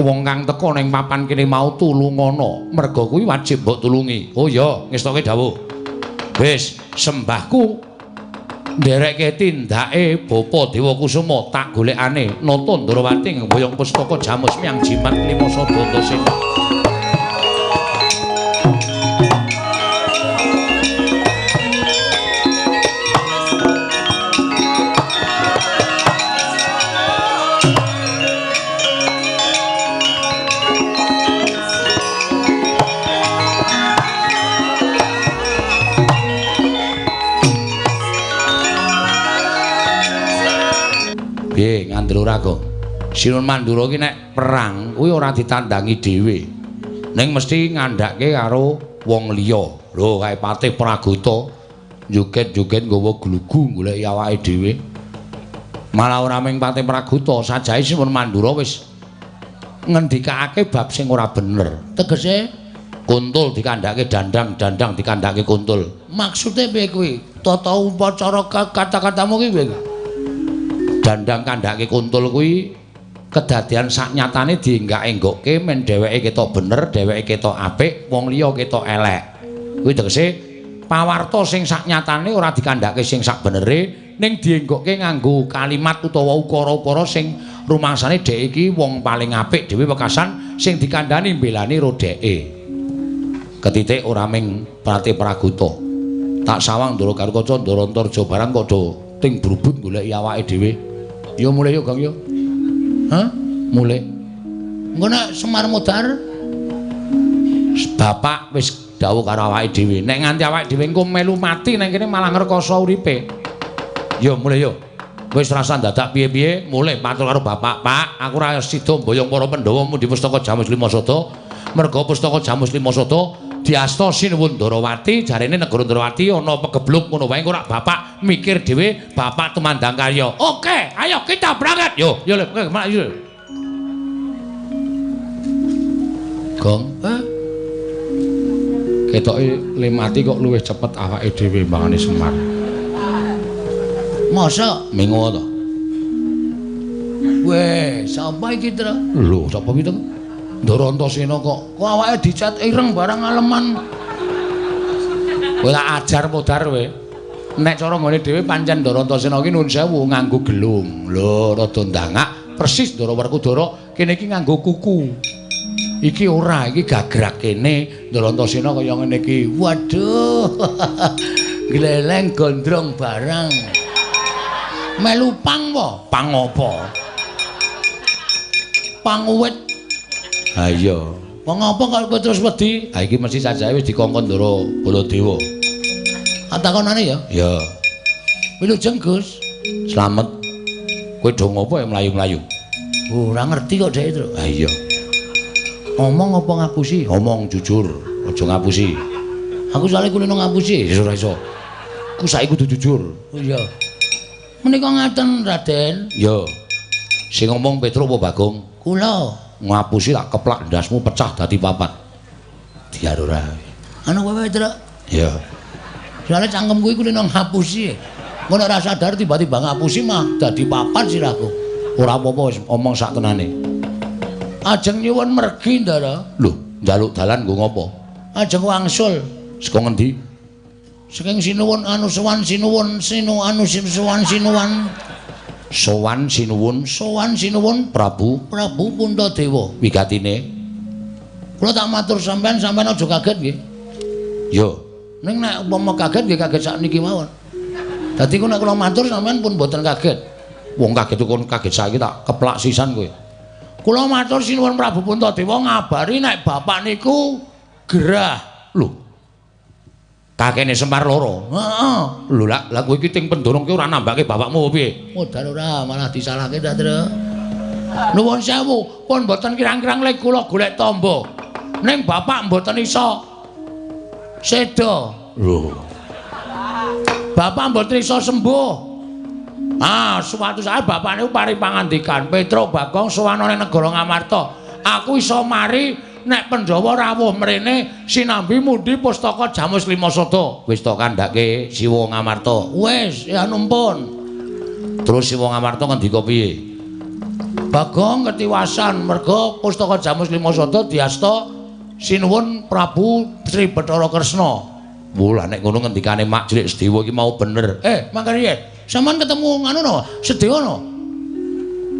Wong kang teka ning papan kene mau tulungana, merga kuwi wajib mbok tulungi. Oh iya, ngestoke dawuh. Wis, sembahku nderekke tindake Bapa Dewa Kusuma tak golekane Nata Ndrawati ngboyong pustaka Jamus Miang Jimat Lima Sadandasena. Piye ngandel ora kok? Sinuwun Mandura iki nek perang kuwi ora ditandangi dhewe. Ning mesti ngandhake karo wong liya. Lho kae Patih Pragota joget-joget nggawa glugu goleki awake dhewe. Malah ora mung Patih Pragota, sajahe Sinuwun Mandura wis ngendikake bab sing ora bener. Tegese kuntul dikandhake dandang, dandang dikandhake kuntul. Maksude piye kuwi? Tata upacara kata-katamu ki piye? Dandang kandhake kuntul kuwi kedadian saknyatane dienggak-enggokke men dheweke ketok bener, dheweke ketok apik, wong liya ketok elek. Kuwi tegese pawarta sing saknyatane ora dikandhake sing sakbenere, ning dienggokke nganggo kalimat utawa ukara-ukara sing rumangsane dhek iki wong paling apik dhewe wekasan sing dikandhani mbelani ro dheke. Ketitik ora ming Patih Pragota. Tak sawang Ndara Garukaca Ndara Antarja barang padha ting brubut goleki awake dhewe. Yo mulih yo Gang yo. Hah? Mulih. Engko nek Semar modar bapak wis dawuh karo awake dhewe. Nek nganti awake dhewe engko melu mati nang kene malah ngrekoso uripe. Yo mulih yo. Wis rasa dadak piye-piye, mulih matur karo bapak, "Pak, aku ora sida mboyong para Pandhawa mundhi pustaka Jamus Lima Sada. Merga pustaka Jamus Lima Sada diasta Sinuwun Ndrawati, jarene negara Ndrawati ana pegebluk ngono wae engko rak bapak mikir dhewe, bapak tumandang karya." Oke, ayo kita berangkat. Yo, yo le, yo. Gong, hah? Ketoke le mati kok luwih cepet awake dhewe mbangane Semar. Masa mingo to? Weh, sapa iki, Tru? Lho, sapa iki to? Ndara Antasena kok awake dicat ireng barang aleman. Kowe tak ajar modar kowe. Nek cara nggone dhewe pancen Ndara Antasena iki nuwun sewu nganggo gelung. Lho, rada ndangak persis Ndara Werkudara kene iki nganggo kuku. Iki ora, iki gagrak kene Ndara Antasena kaya ngene iki. Waduh. Gleleng gondrong barang. Melu pang po? Pang apa? Pang uwit. Ha iya. Wong apa kok kowe terus wedi? Ha iki mesti sajahe wis dikongkon Ndara Baladewa. Takonane ya? Ya. Wilujeng Gus. Slamet. Kowe do ngopo ya mlayu-mlayu? Ora ngerti kok dhek, Tru. Ha iya. Omong apa ngapusi? Omong jujur, aja ngapusi. Aku soalé kulino ngapusi. Ya ora iso. Ku saiki kudu jujur. Oh iya. Menika ngaten, Raden. Ya. Sing ngomong Petruk apa Bagong? Kula. Ngapusi tak keplak ndasmu pecah dadi papat. Diar ora. Anu kowe, Truk? Ya. Soale cangkemku iku kulino ngapusi. Ngono ora sadar tiba-tiba ngapusi mah dadi papat sirahku. Ora apa-apa wis omong sak tenane. Ajeng nyuwun mergi, Ndara. Lho, njaluk dalan nggo ngopo? Ajeng wangsul. Saka ngendi? Saking sinuwun anu sowan sinuwun sinu anu sowan sinuwan. Sowan sinuwun sowan sinuwun Prabu Prabu Puntadewa. Wigatine kula tak matur sampean, sampean aja kaget nggih. Yo, ning nek umpama kaget nggih kaget sakniki mawon. Dadi ku nek kula matur sampean pun mboten kaget. Wong kaget kon kaget saiki tak keplak sisan kowe. Kula matur sinuwun Prabu Puntadewa ngabari nek bapak niku gerah. Lho. Kakene Semar loro. Heeh. Lho lak kowe iki ting pendorong ki ora nambake bapakmu apa piye? Modal ora malah disalahke ta, Tru. Nuwun sewu, pun mboten kirang-kirang lek kula golek tamba. Ning bapak mboten iso seda. Lho. Bapak mboten iso sembuh. Ah, suatu saat bapak niku paring pangandikan, "Petruk Bagong sowan ning negara Ngamarta. Aku iso mari nek Pandhawa rawuh mrene sinambi mundi pustaka Jamus Lima Sada. Wis to kandhake Siwa Ngamarta. Wis, ya numpun. Terus Siwa Ngamarta ngendika piye? Bagong ketiwasan merga pustaka Jamus Lima Sada diasta sinuwun Prabu Sri Bathara Kresna. Wah, nek ngono ngendikane Mak Cilik Sedewa iki mau bener. Mangkane piye? Sampeyan ketemu nganu no, Sedewa no?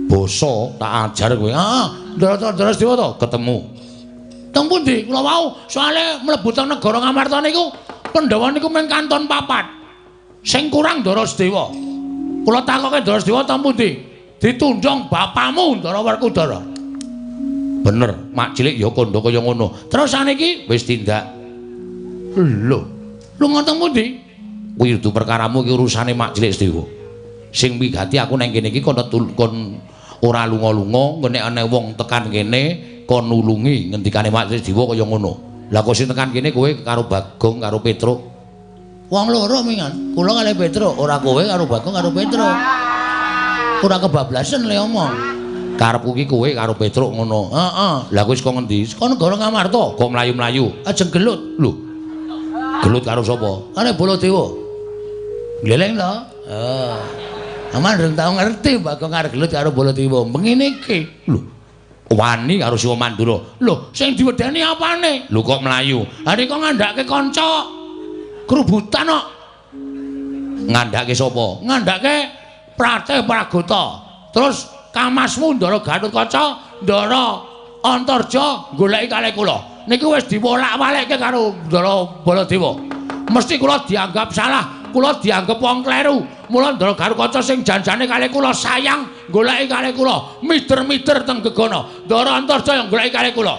Basa tak ajar kowe. Heeh, Ndara Sedewa to? Ketemu. Teng pundi? Kula wau soalé mlebu teng negara Ngamarta niku Pandhawa niku mung kanton papat. Sing kurang Ndara Sedewa. Kula takoke Ndara Sedewa teng pundi? Ditundhong bapamu Ndara Werkudara. Bener, Mak Cilik ya kandha kaya ngono. Terus saniki wis tindak. Lho, lunga teng pundi? Kuwi kudu perkaramu iki urusane Mak Cilik Sedewa. Sing wigati aku nang kene iki kon ora lunga-lunga, nek ana wong tekan kene kon nulungi ngendikane Mak Cilik Sedewa kaya ngono. Lah kok sing tekan kene kowe karo Bagong karo Petruk? Wong loro mingan. Kula kalih Petruk, ora kowe karo Bagong karo Petruk. Ora kebablasan le omong. Karepku ki kowe karo Petruk ngono. Heeh. Lah kowe saka ngendi? Saka negara Ngamarta. Kok mlayu-mlayu? Ajeng gelut. Lho. Gelut karo sapa? Karo Baladewa. Gleleng to? Heeh. Aman rung tau ngerti Bagong arep gelut karo Baladewa. Mengene iki. Lho. Wani karo Siwa Mandura. Lho, sing diwedeni apane? Lho kok mlayu? Ha rika ngandhake kanca krubutan kok. Ngandhake sapa? Ngandhake Pratih Pragota. Terus kamasmu Ndara Gatotkaca, Ndara Antarja goleki kalih kula. Niku wis diwolak-walikke karo Ndara Baladewa. Mesti kula dianggap salah, kula dianggap wong kleru. Mula Ndara Gatotkaca sing janjane kalih kula sayang goleki kalih kula, mider-mider teng gegana. Ndara Antarja yang goleki kalih kula.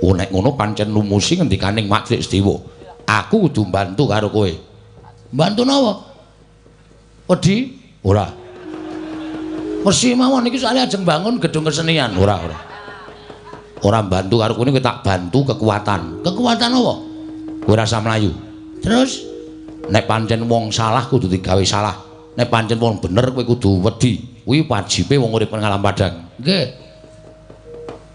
Oh nek ngono pancen lumusi ngendikaning Mak Cilik Sedewa. Aku kudu mbantu karo kowe. Mbantu napa? Wedi? Ora. Mesti mawon iki soalé ajeng bangun gedung kesenian. Ora, ora. Ora mbantu karo kowe niku tak bantu kekuatan. Kekuatan apa? Kowe rasa mlayu. Terus nek pancen wong salah kudu digawe salah. Nek pancen wong bener kowe kudu wedi. Kuwi wajibe wong urip nang alam padang. Nggih.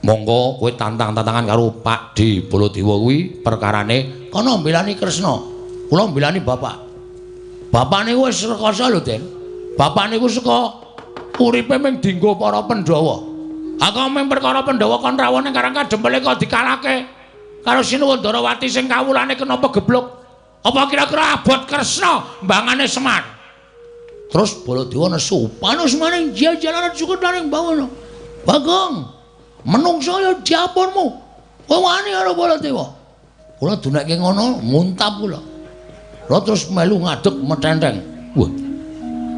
Monggo kowe tantang-tantangan karo Pak D Baladewa kuwi perkarane kono mbelani Kresna. Kula mbelani bapak. Bapak niku wis rekoso lho, Den. Bapak niku saka uripe mung dienggo para Pandhawa. Aku mung perkara Pandhawa kon rawuh ning Karang Kadempel kok dikalahke karo Sinuwun Darawati sing kawulane kena pegebluk. Apa kira-kira abot Kresna mbangane Semar? Terus Baladewa nesu, panus maning jajalanan sukutaning bawana. Bagong, menungso ya diapunmu. Kowe wani karo Baladewa. Kula dunekke ngono, muntap kula. Kula terus melu ngadeg metenteng. Wah.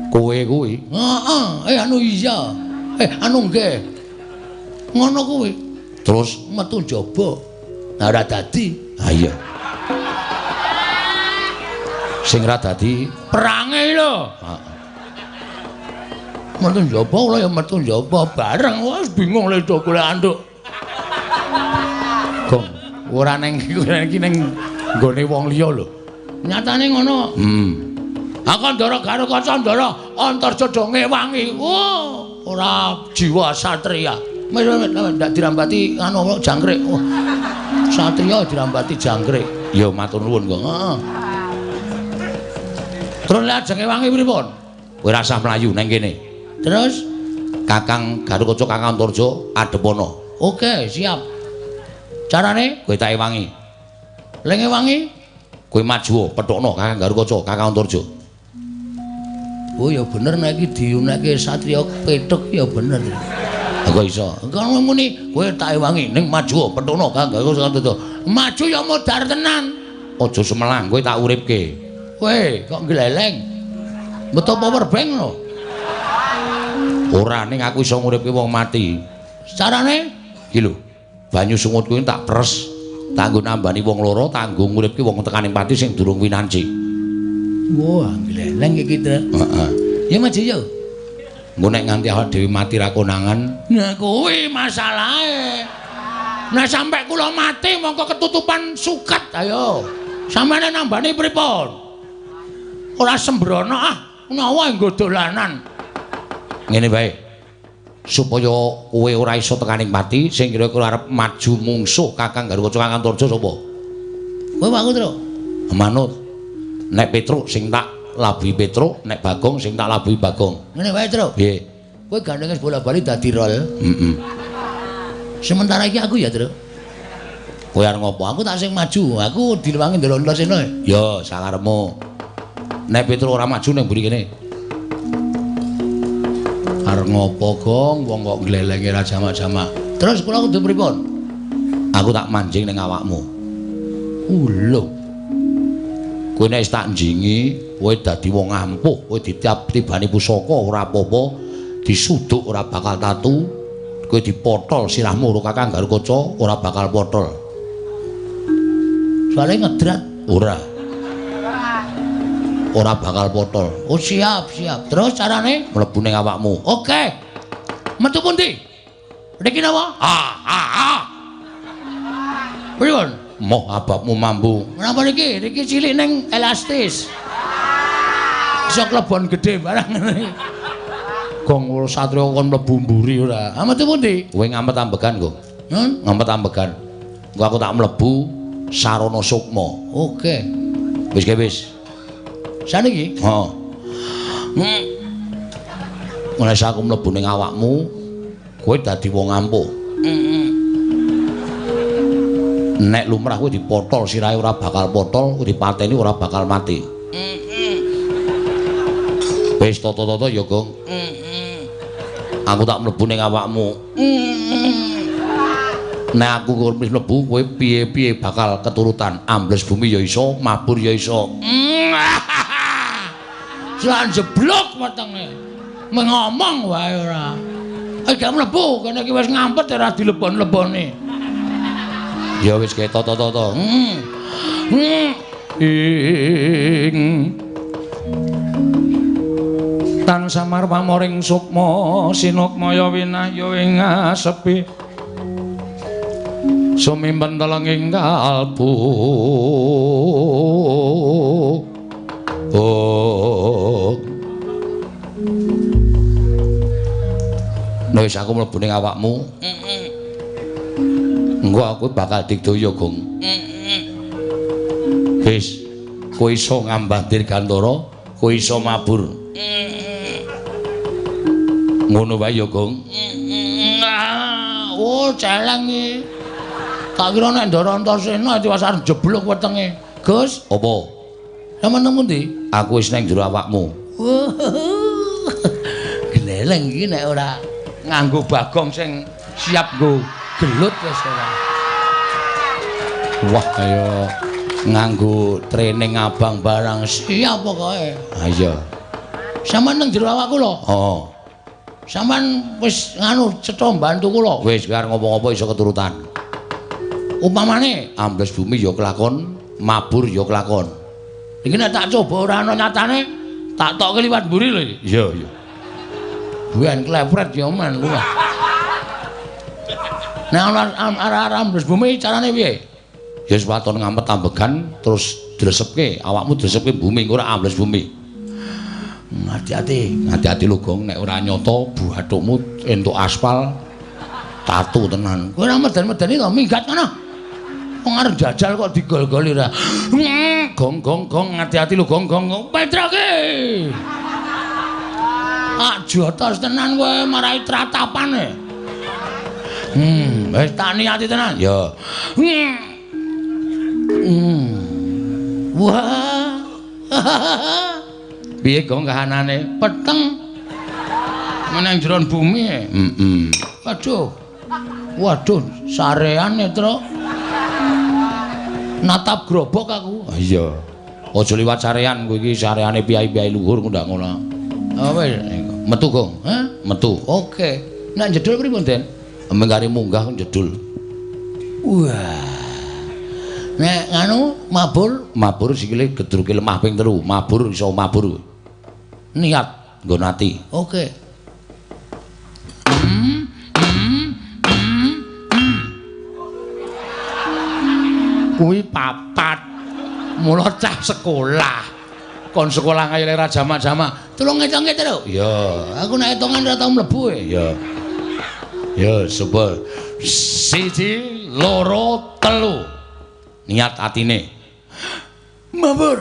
Kowe kuwi. Heeh, anu iya. Anu nggih. Ngono kuwi. Terus metu njaba. Nah, ora dadi. Ha iya. Sing ra dadi perange lho. Heeh. Metu njaba kula ya metu njaba bareng. Wis bingung le do golek anduk. Gong, ora neng iki ning nggone wong liya lho. Nyatane ngono. Aku Ndara Gatotkaca Ndara Antarja do ngewangi. Oh, ora jiwa satria. Wis ndak dirambati anu jangkrik. Oh. Satria dirambati jangkrik. Ya matur nuwun kok. Heeh. Terus lajeng ngewangi pripun? Kowe rasah mlayu nang kene. Terus Kakang Gatotkaca Kakang Antarja adhepana. Oke, siap. Carane kowe tak ewangi. Leng ewangi? Kowe maju pethukno Kakang Gatotkaca Kakang Antarja. Oh ya bener nek iki diunekke satria pethuk ya bener. Kok iso? Kan muni kowe tak ewangi ning maju pethukno Kakang Gatotkaca Antarja. Maju ya modar tenan. Aja semelang kowe tak uripke. Kowe kok gleleng. Metu power bank lho. Ora ning aku iso nguripke wong mati. Carane iki lho. Banyu sungut kuwi tak pres, tanggo nambani wong loro, tanggo nguripke wong tekaning pati sing durung winanci. Wah, gleleng iki ta. Heeh. Ya maju yo. Engko nek nganti awak dhewe mati ra konangan, nah kuwi masalahe. Nah sampe kula mati mongko ketutupan suket. Ayo. Sampeyan nambani pripun? Ora sembrono ah, menawa nggo dolanan. Ngene wae. Supaya kowe ora iso tekaning pati, sing kira-kira arep maju mungsuh Kakang Garukaca Kakang Antarja sapa? Kowe aku, Truk. Manut. Nek Petruk sing tak labuhi Petruk, nek Bagong sing tak labuhi Bagong. Ngene wae, Truk. Piye? Kowe gandeng wis bola-bali dadi rol. Heeh. Sementara iki aku ya, Truk. Kowe arep ngopo? Aku tak sing maju, aku dilewangi ndelok Antasena. Ya, sakarepmu. Nek Petruk ora maju ning mburi kene. Arep ngopo, Gong? Wong kok glelenge ra jamak-jamak. Terus kula kudu pripun? Aku tak manjing ning awakmu. Lho. Kowe nek wis tak njingi, kowe dadi wong ampuh, kowe ditibani pusaka ora apa-apa, disuduk ora bakal tatu, kowe dipotol sirahmu karo Kakang Garukaca ora bakal potol. Soale ngedrat ora. Ora bakal potol. Oh, siap, siap. Terus carane mlebu ning awakmu. Oke. Metu pundi? Niki napa? Ah, ah, ah. Pripun? Moh ababmu mambu. Menapa niki? Niki cilik ning elastis. Iso klebon gedhe barang ngene. Gong satriya kon mlebu mburi ora. Ah, metu pundi? Kowe ngamet ambegan, Gong. Hmm? Ngamet ambegan. Engko aku tak mlebu sarana sukma. Oke. Wis ke wis. Saniki? Heeh. Mulai aku mlebu ning awakmu, kowe dadi wong ampuh. Nek lumrah kowe dipotol sirahe ora bakal potol, kowe dipateni ora bakal mati. Wis tata-tata ya, Gong. Aku tak mlebu ning awakmu. Nek aku wis mlebu, kowe piye-piye bakal keturutan. Ambles bumi ya iso, mabur ya iso. Selan jeblok wetenge. Mengomong wae ora. Gak mlebu, kene iki wis ngampet ora dilebon-lebone. Ya wis kae tata-tata. Ing tan samar pamoring sukma sinukmaya winahya ing asepi sumimpen telenging kalbu. Oh. Nek wis aku mlebu ning awakmu, engko aku bakal digdaya, Gong. Wis, kowe iso ngambah dirgantara, kowe iso mabur. Ngono wae ya, Gong. Oh, celeng iki. Tak kira nek Ndara Antasena tiwas arep jeblok wetenge. Gus, apa? Sampeyan nang pundi? Aku wis nang jero awakmu. Gleleng iki nek ora nganggo Bagong sing siap nggo gelut wis ora. Wah, kaya nganggo training abang barang siap pokoke. Ha iya. Sampeyan nang jero awakku lho. Heeh. Sampeyan wis nganu cetha mbantu kula. Wis arep ngopo-ngopo iso keturutan. Upamane ambles bumi ya kelakon, mabur ya kelakon. Iki nek tak coba ora ana nyatane, tak tokke liwat mburi lho iki. Iya, iya. Buan klepret ya men kuwi. Nek ana arah-arah ambles bumi carane piye? Ya wis waton ngamet ambegan terus dresepke, awakmu dresepke bumi engko ora ambles bumi. Hati-hati, hati-hati lho Gong, nek ora nyata buathukmu entuk aspal tatu tenan. Kowe ora meden-medeni to minggat kono. Wong arep jajal kok digol-goli ora. Gong gong gong, hati-hati lho Gong gong. Petroke. Ah jotos tenan kowe marai tratapane. Wis tak niati tenan. Ya. Wah. Piye Gong kahanane? Peteng. Meneng jero bumi. Heeh. Aduh. Waduh, sareane, Truk. Natap grobok aku. Iya. Aja liwat sarean kowe iki, sareane piyai-piyai luhur ndak ngono. Ah wis, metu Gong. Hah? Metu. Oke. Nek jedul pripun, Den? Mengkari munggah jedul. Wah. Nek nganu mabur, mabur sikile gedruke lemah ping 3, mabur iso mabur. Niat nggo nati. Oke. Kuwi papat. Mula cah sekolah. Kon sekolah kaya ora jamak-jamak. Tulung ngitunge, Truk. Iya. Aku nek hitungan ora tau mlebu e. Iya. Ya, coba. 1, 2, 3. Niat atine. Mabur.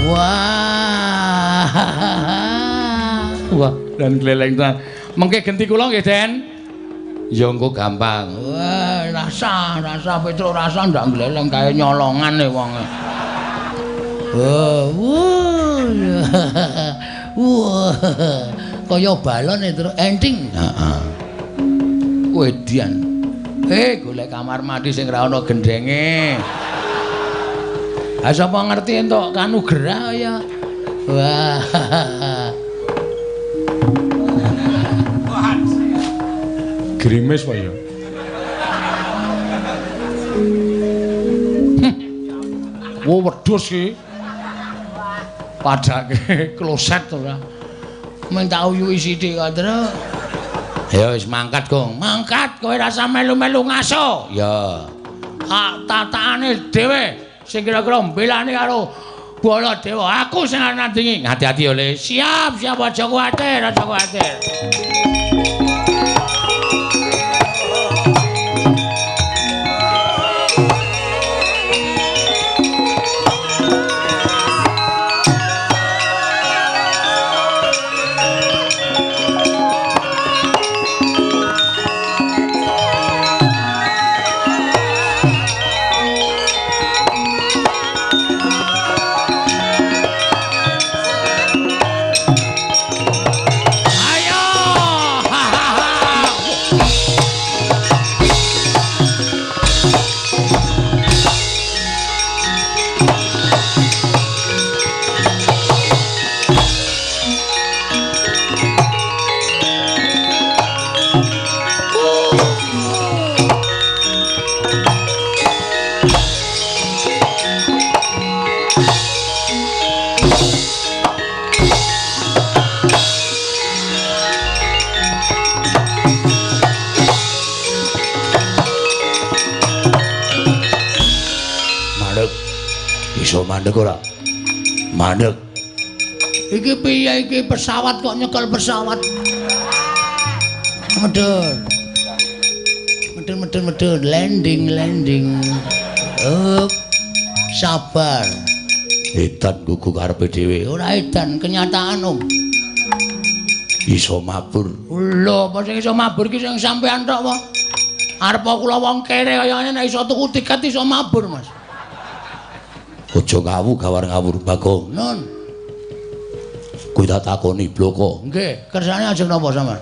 Wah. Wah, dan gleleng tenan. Mengke genti kula nggih, Den. Ya engko gampang. Wah, rasa Petro rasa ndak gleleng kae nyolongan e wonge. Wah, wah. Wah. Kaya balon e terus enting. Heeh. Wedian. Golek kamar mandi sing ra ana gendenge. Ha sapa ngerti entuk kanugrah ya. Wah. Grimis kok ya. Wo wedhus iki. Padake kloset ora. Mung tak uyuhi sithik kok, Tru. Ya wis mangkat, Gong. Mangkat kowe rasa melu-melu ngaso. Ya. Ah tatakane dhewe sing kira-kira mbelani karo Baladewa. Aku sing arep nandingi. Hati-hati ya, Le. Siap, siap aja kuwatir, aja kuwatir. Mandek ora? Mandek. Iki piye iki pesawat kok nyekel pesawat? Medhun. Medhun medhun medhun landing landing. Up. Sabar. Edan gugu karepe dhewe. Ora edan, kenyataan, Om. Iso mabur. Lho, apa sing iso mabur ki sing sampean tok apa? Arep kula wong kere kaya ngene nek iso tuku tiket iso mabur, Mas. Aja ngawu gawar ngawur Bagong. Nun. Kowe tak takoni bloko. Nggih, kersane ajeng napa sampean?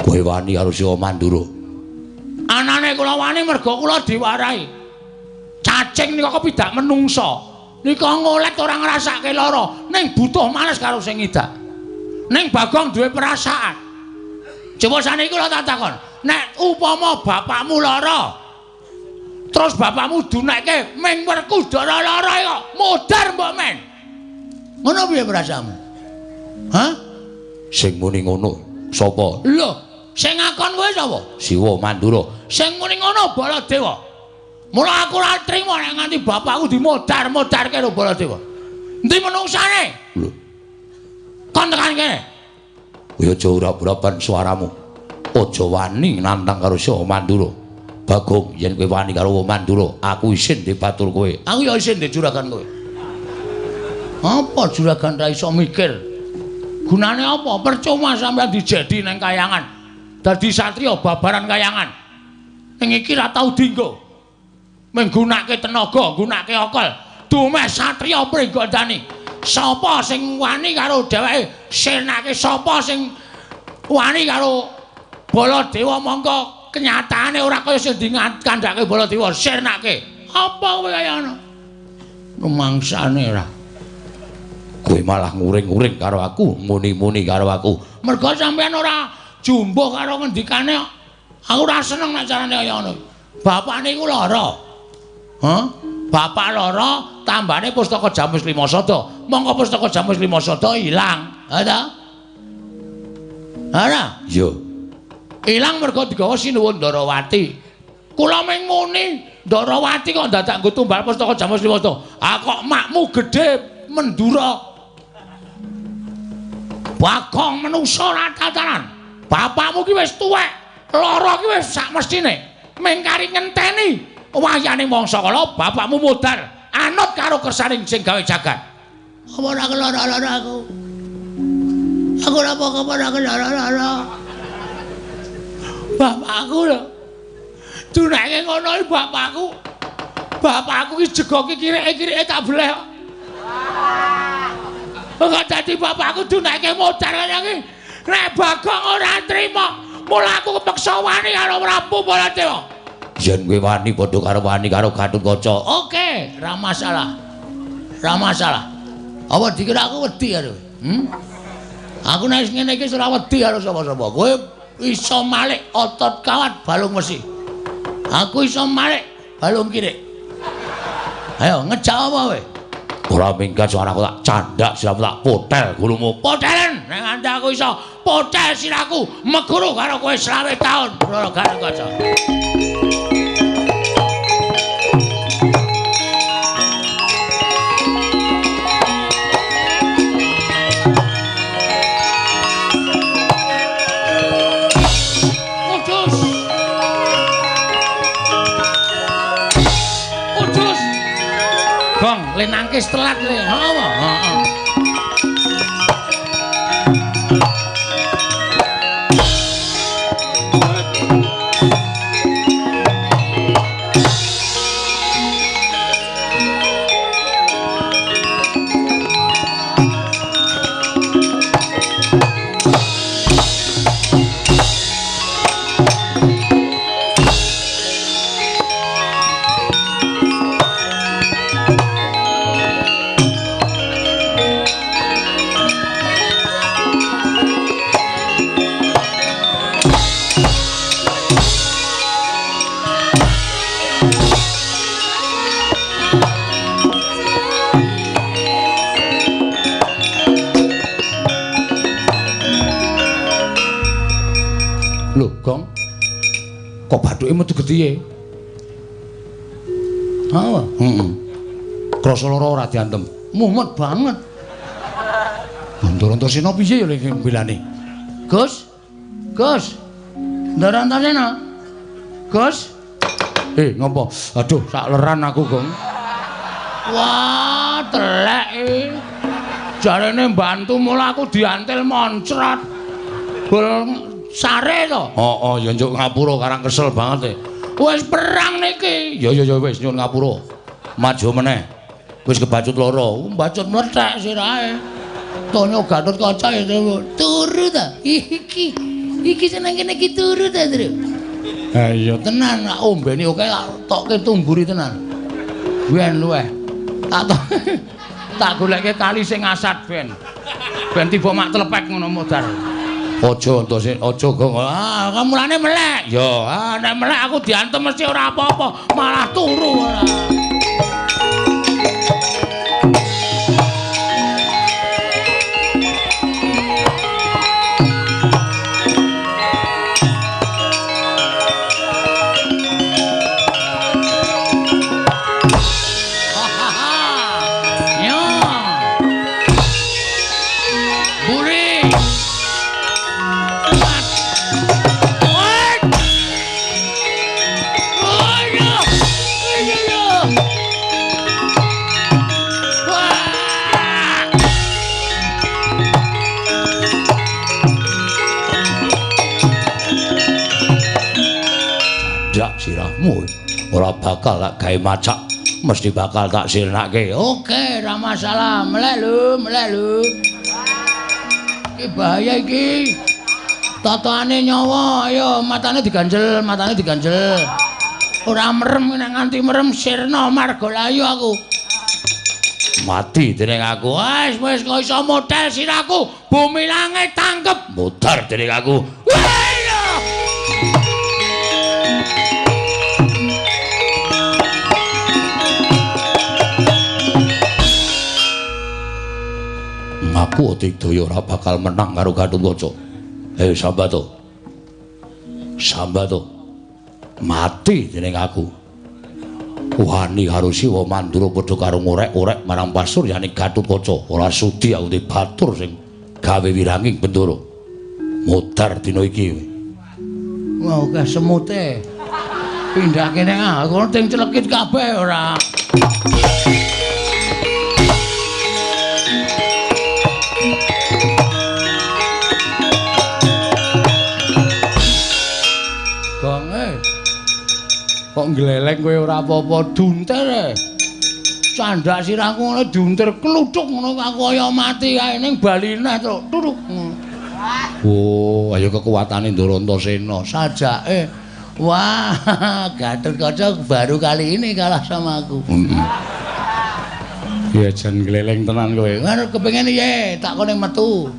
Kowe wani karo Siwa Mandura. Anane kula wani mergo kula diwarahi. Cacing nika kepidak menungsa. Nika ngolet ora ngrasake lara, ning butuh males karo sing ngidak. Ning Bagong duwe perasaan. Coba saniki kula tak takon, nek upama bapakmu lara, terus bapakmu dunekke ming Werkudara lara kok modar mbok men. Ngono piye perasaanmu? Hah? Sing muni ngono sapa? Lho, sing ngakon kowe sapa? Siwa Mandura. Sing muni ngono Baladewa. Mula aku ora trimo nek nganti bapakku dimodar-modarke karo Baladewa. Endi menungsane? Lho. Kon tekan kene. Kowe aja ura-urapan suaramu. Aja wani nantang karo Siwa Mandura. Bagong, yen kowe wani karo Mandura, aku isin dibatur kowe. Aku ya isin dijuragan kowe. Apa juragan ra iso mikir? Gunane apa? Percuma sampeyan dijedi nang kayangan. Dadi satriya babaran kayangan. Ning iki ra tau dinggo. Menggunakake tenaga, nggunakake akal. Dumeh satriya Pringgondani. Sapa sing wani karo dheweke? Sirnake sapa sing wani karo Baladewa mongko kenyataane ora kaya sing dikandhake Baladewa, sirnake. Apa kowe kaya ngono? Rumangsane ora. Kowe malah nguring-nguring karo aku, muni-muni karo aku. Mergo sampeyan ora jumbuh karo ngendikane. Aku ora seneng nek carane kaya ngono. Bapakne iku lara. Hah? Bapak lara, tambane pustaka Jamus Lima Sada. Mongko pustaka Jamus Lima Sada ilang. Ha ta? Ora? Iya. Ilang mergo digawa Sinuwun Ndarawati. Kula ming muni Ndarawati kok dadak nggo tumbal pustaka Jamus Lima Sada. Ah kok makmu gedhe Mendura. Bagong menungsa ora tataran. Bapakmu ki wis tuwek, lara ki wis sak mestine. Mengkari ngenteni wayane mangsa kala bapakmu modar anut karo kersaning sing gawe jagat. Apa ora kelara-lara aku? Aku ora apa-apa ora kelara-lara. Bapakku lho. Dunake ngono iki bapakku. Bapakku ki jegoki kireke-kireke tak bleh kok. Kok dadi bapakku dunake modar kaya iki. Nek Bagong ora trima, mula aku kepeksa wani karo Prabu Baladewa. Yen kowe wani padha karo wani karo Gatotkaca. Oke, ra masalah. Ra masalah. Apa dikira aku wedi karo? Aku nek ngene iki ora wedi karo sapa-sapa. Kowe iso malik otot kawat balung wesi. Aku iso malik balung kirik. Ayo ngejak apa kowe? Ora minggat suaraku tak candhak siramu tak potel gulumu. Potelen nek nganti aku iso potel siraku meguru karo kowe 20 taun. Ora Gatotkaca. Gong, le nangkis telat le. Heeh, heeh. Lho, Gong. Kok bathuke metu getihe? Heeh. Heeh. Krasa lara ora diantem. Mumet banget. Antasena piye ya lek mbelane? Gus. Gus. Ndara Antasena. Gus. Ngopo? Aduh, sak leran aku, Gong. Wah, telek iki. Jarene mbantu mula aku diantil moncrot. Bol sare to? Heeh, ya njuk ngapura karang kesel banget e. Wis perang niki. Ya ya ya wis nyuwun ngapura. Maju meneh. Wis kebacut loro, bacut mlethek sirahe. Tonyo Gatotkaca ya turu ta. Iki. Iki seneng kene iki turu ta, Tru. Ha iya tenan tak ombeni oke tak tokke tumburi tenan. Ben luweh. Tak goleke kali sing asat ben. Ben tiba mak tlepek ngono modar. Aja Antasena, aja Gong. Ah, mulane melek. Ya, nek melek aku diantem mesti ora apa-apa, malah turu ora. Sirahmu ora bakal tak gawe macak, mesti bakal tak sirnake. Oke, ora masalah. Melek lho, melek lho. Iki bahaya iki. Totone nyawa, ayo matane diganjel, matane diganjel. Ora merem nek nganti merem sirna margalayu aku. Mati dening aku. Wis wis kok iso model sirahku, bumi langit tangkep. Modar dening aku. Aku Digdaya ora bakal menang karo Gatotkaca. Hei Sambato. Sambato. Mati dening aku. Wani karo Siwa Mandura padha karo ngorek-orek marang pasuryane Gatotkaca. Ora sudi aku batur sing Gawe wiranging Bendara. Modar dina iki. Wah, akeh semute. Pindah kene ah, kono ting celekit kabeh ora. Gonge. Kok ngleleng kowe ora apa-apa duntir e. Candak sirahku ngono duntir kluthuk ngono aku kaya mati kae ning baline truk. Tutuk. Oh, ayo kekuatane Ndara Antasena. Sajake. Wah, Gatotkaca baru kali ini kalah sama aku. Ya jan gleleng tenan kowe. Ngono kepengin piye? Tak kone metu.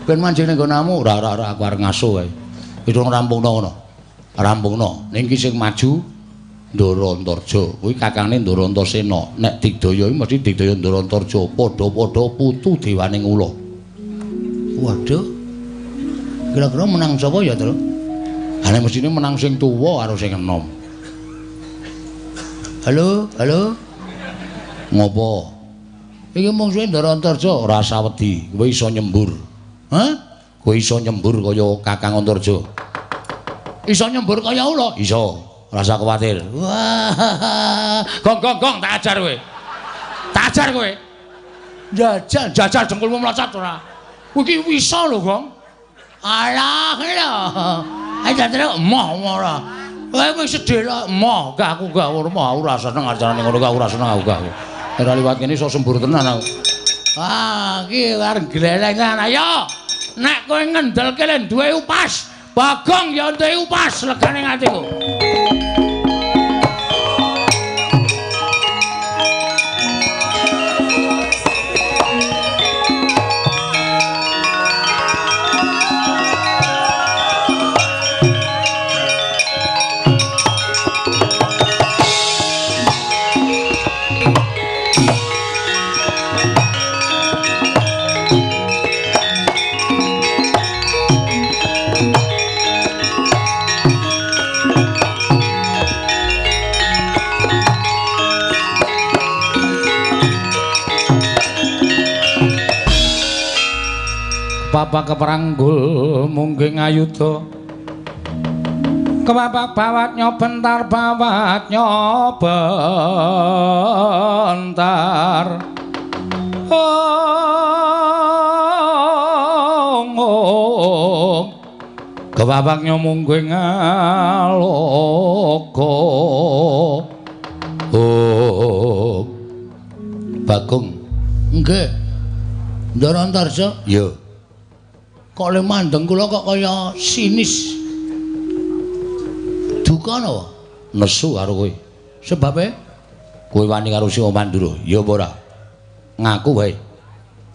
Ben manjing ning nggonamu. Ora ora ora aku arep ngaso wae. Wis rampungno ngono. Rampungno. Ning iki sing maju Ndara Antarja. Kuwi kakangne Ndara Antasena. Nek digdaya iki mesti digdaya Ndara Antarja. Padha-padha putu dewaning ula. Waduh. Kira-kira menang sapa ya, Tru? Ha nek mestine menang sing tuwa karo sing enom. Halo, halo. Ngopo? Iki mungsuhe Ndara Antarja. Ora usah wedi, kowe iso nyembur. Hah? Kowe iso nyembur kaya Kakang Antarja. Iso nyembur kaya ula? Iso. Ora usah kuwatir. Wah. Gong gong gong tak ajar kowe. Tak ajar kowe. Jajal, jajal dengkulmu mlocot ora. Kowe iki wisa lho, Gong. Alah, lho. Ayo jajal emoh ora. Kowe wis sedih lho, emoh. Gak aku gak ora mau ora seneng acarane ngono gak ora seneng aku gak. Ora liwat kene iso sembur tenan aku. Ah, iki arep glelengan. Ayo. Nek kowe ngendelke le duwe upas, Bagong ya duwe upas legane atiku. Bapak keperanggul mungging ayuda. Kebapak bawat nyobentar bawat nyobentar. Ong ong. Kebapak nyomungging aloka. Oh. Bagong. Nggih. Ndara Antarja? Iya. Kok le mandeng kula kok kaya sinis. Duka napa? Nesu karo kowe. Sebabe? Kowe wani karo Singa Mandura? Ya apa ora? Ngaku wae.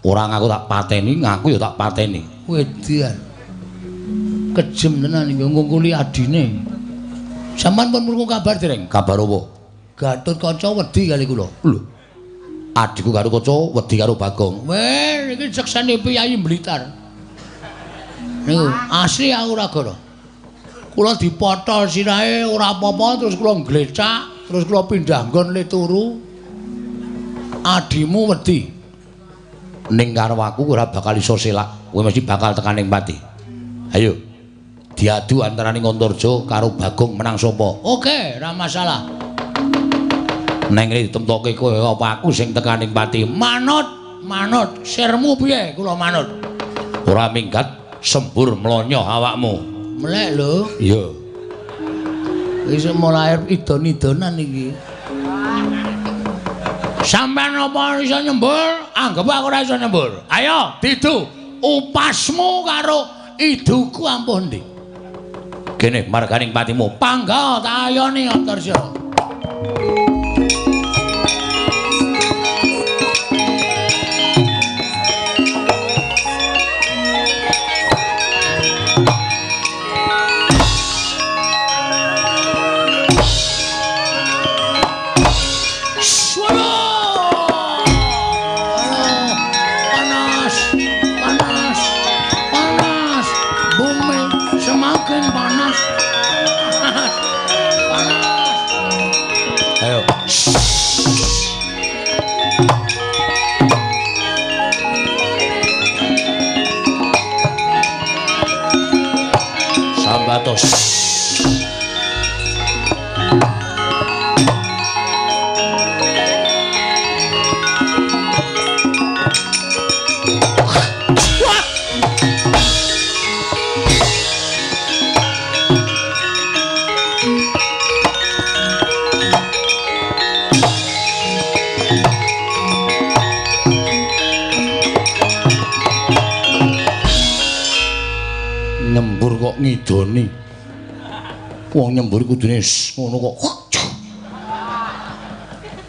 Ora ngaku tak pateni, ngaku ya tak pateni. Wedian. Kejem tenan iki ngungkuli adine. Sampeyan pun krungu kabar dereng? Kabar apa? Gatotkaca wedi kali kula. Lho. Adhiku Gatotkaca wedi karo Bagong. Weh, iki seksene piyayi Blitar. Niku asli aku ora gara. Kula dipotol sirahe ora apa-apa terus kula nglecak, terus kula pindah nggon le turu. Adimu wedi. Ning karo aku ora bakal iso selak. Kowe mesti bakal tekan ning pati. Ayo. Diadu antaraning Antarja karo Bagong menang sapa? Oke, ora masalah. Neng ngene ditemtoke kowe apa aku sing tekan ning pati? Manut, manut. Sirmu piye? Kula manut. Ora minggat. Sembur mlonyoh awakmu. Melek lho. Iya. Wis mulai idon-idonan iki. Sampeyan apa iso nyembur? Anggep aku ora iso nyembur. Ayo, didu. Upasmu karo iduku ampuh ndi? Kene marganing patimu. Pangga tak ayoni Antarja. Sambatos. Nyembur kok ngidoni. Wong nyembur kudune ngono kok.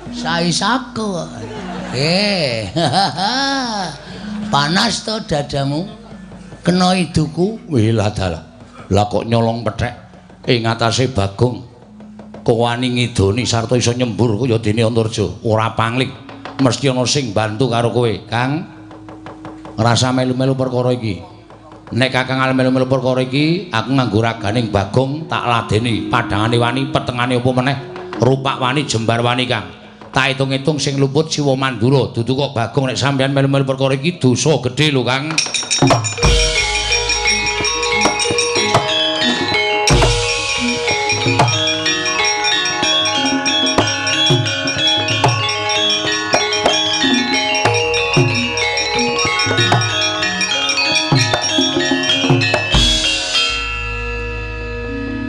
Saisaku. Panas to dadamu? Kena iduku. Wih lah dalah. Lah kok nyolong pethek ing atase Bagong. Kok wani ngidoni sarta iso nyembur kaya dene Antarja. Ora pangling. Mesti ana sing bantu karo kowe, Kang. Rasa melu-melu perkara iki. Nek Kakang melu-melu perkara iki, aku nganggo raganing Bagong tak ladeni, padhangane wani, petengane apa meneh, rupak wani, jembar wani, Kang. Tak hitung-hitung sing luput Siwa Mandura, dudu kok Bagong nek sampeyan melu-melu perkara iki dosa gedhe lho, Kang.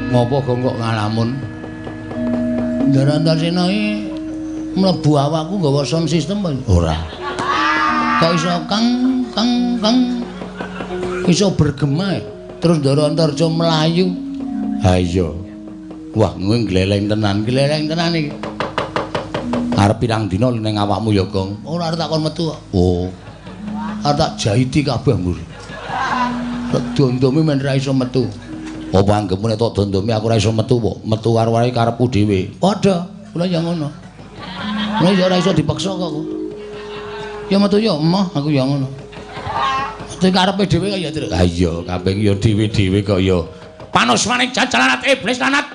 Ngopo Gong kok ngalamun? Ndara Antasena iki mlebu awakku nggawa sound system apa? Ora. Kok iso kang kang kang iso bergema terus Ndara Antarja mlayu. Ha iya. Wah, kowe gleleng tenan iki. Arep pirang dina ning awakmu ya, Gong? Ora arep tak kon metu kok. Oh. Arep tak jahiti kabeh mbur. Tak dondome men ra iso metu. Apa anggepmu nek tok dondome aku ora iso metu apa? Metu karo wae karepku dhewe. Padha, kula ya ngono. Kula ya ora iso dipaksa kok aku. Ya metu ya emoh, aku ya ngono. Metu karepe dhewe kok ya, Tru. Ha iya, kabeh ya dhewe-dhewe kok ya. Panusmaning jajalanat iblis lanat.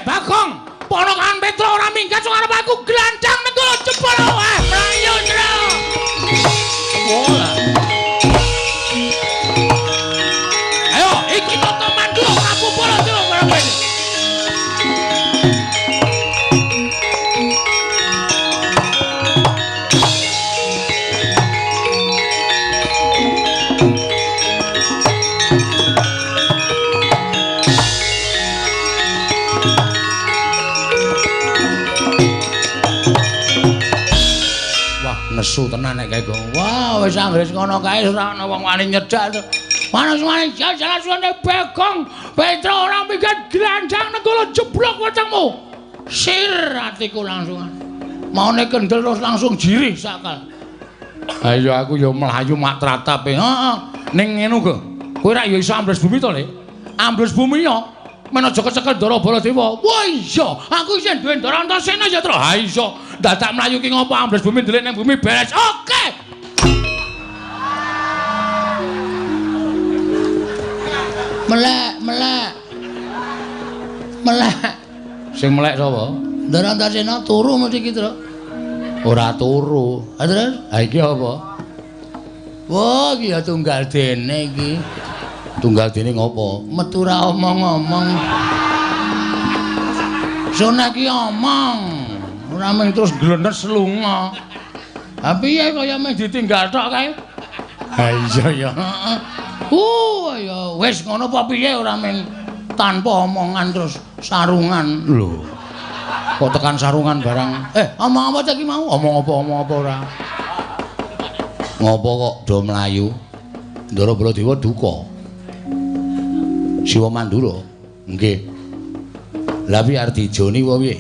Bagong, ponokan Petro ora minggat sing arep aku glandang metu jebol wae mlayu, Tru. Wah. Ayo, iki toto Mandura Prabu Baladewa karo. Wah, nesu tenan nek kae, Gong. Wah, wis anggere ngono kae ora ana wong wani nyedak. Manus-manus jalan suwane Bagong, Petro ora minggat glandang nenggala jeblok wetengmu. Sir atiku langsungan. Maune kendel terus langsung jirih sakal. Ayo aku ya mlayu mak tratap. Heeh. Ning ngene go. Kowe rak ya iso ambles bumi to, Le? Ambles bumi ya. Men aja kecekel Ndara Baladewa. Wah iya, aku isih duwe Ndara Antasena ya, Tru. Ha iso. Dadak mlayu ki ngopo ambles bumi ndelik ning bumi beres. Oke. Melek, melek. Melek. Sing melek sapa? Ndara Antasena turu mesti iki, Tru. Ora turu. Ha terus? Ha iki apa? Wah, iki ya tunggal dene iki. Tunggal dene ngopo? Metu ra omong-omong. Sona iki omong. Ora mung terus glenes lunga. Ha piye kaya meh ditinggal tok kae? Ha iya ya. Heeh. Ya wis ngono apa piye ora mung tanpa omongan terus sarungan. Lho. Kok tekan sarungan barang? Omong apa ta iki mau? Omong apa ora? Ngopo kok do mlayu? Ndara Baladewa duka. Siwa Mandura. Nggih. Lah piye arep dijoni apa piye?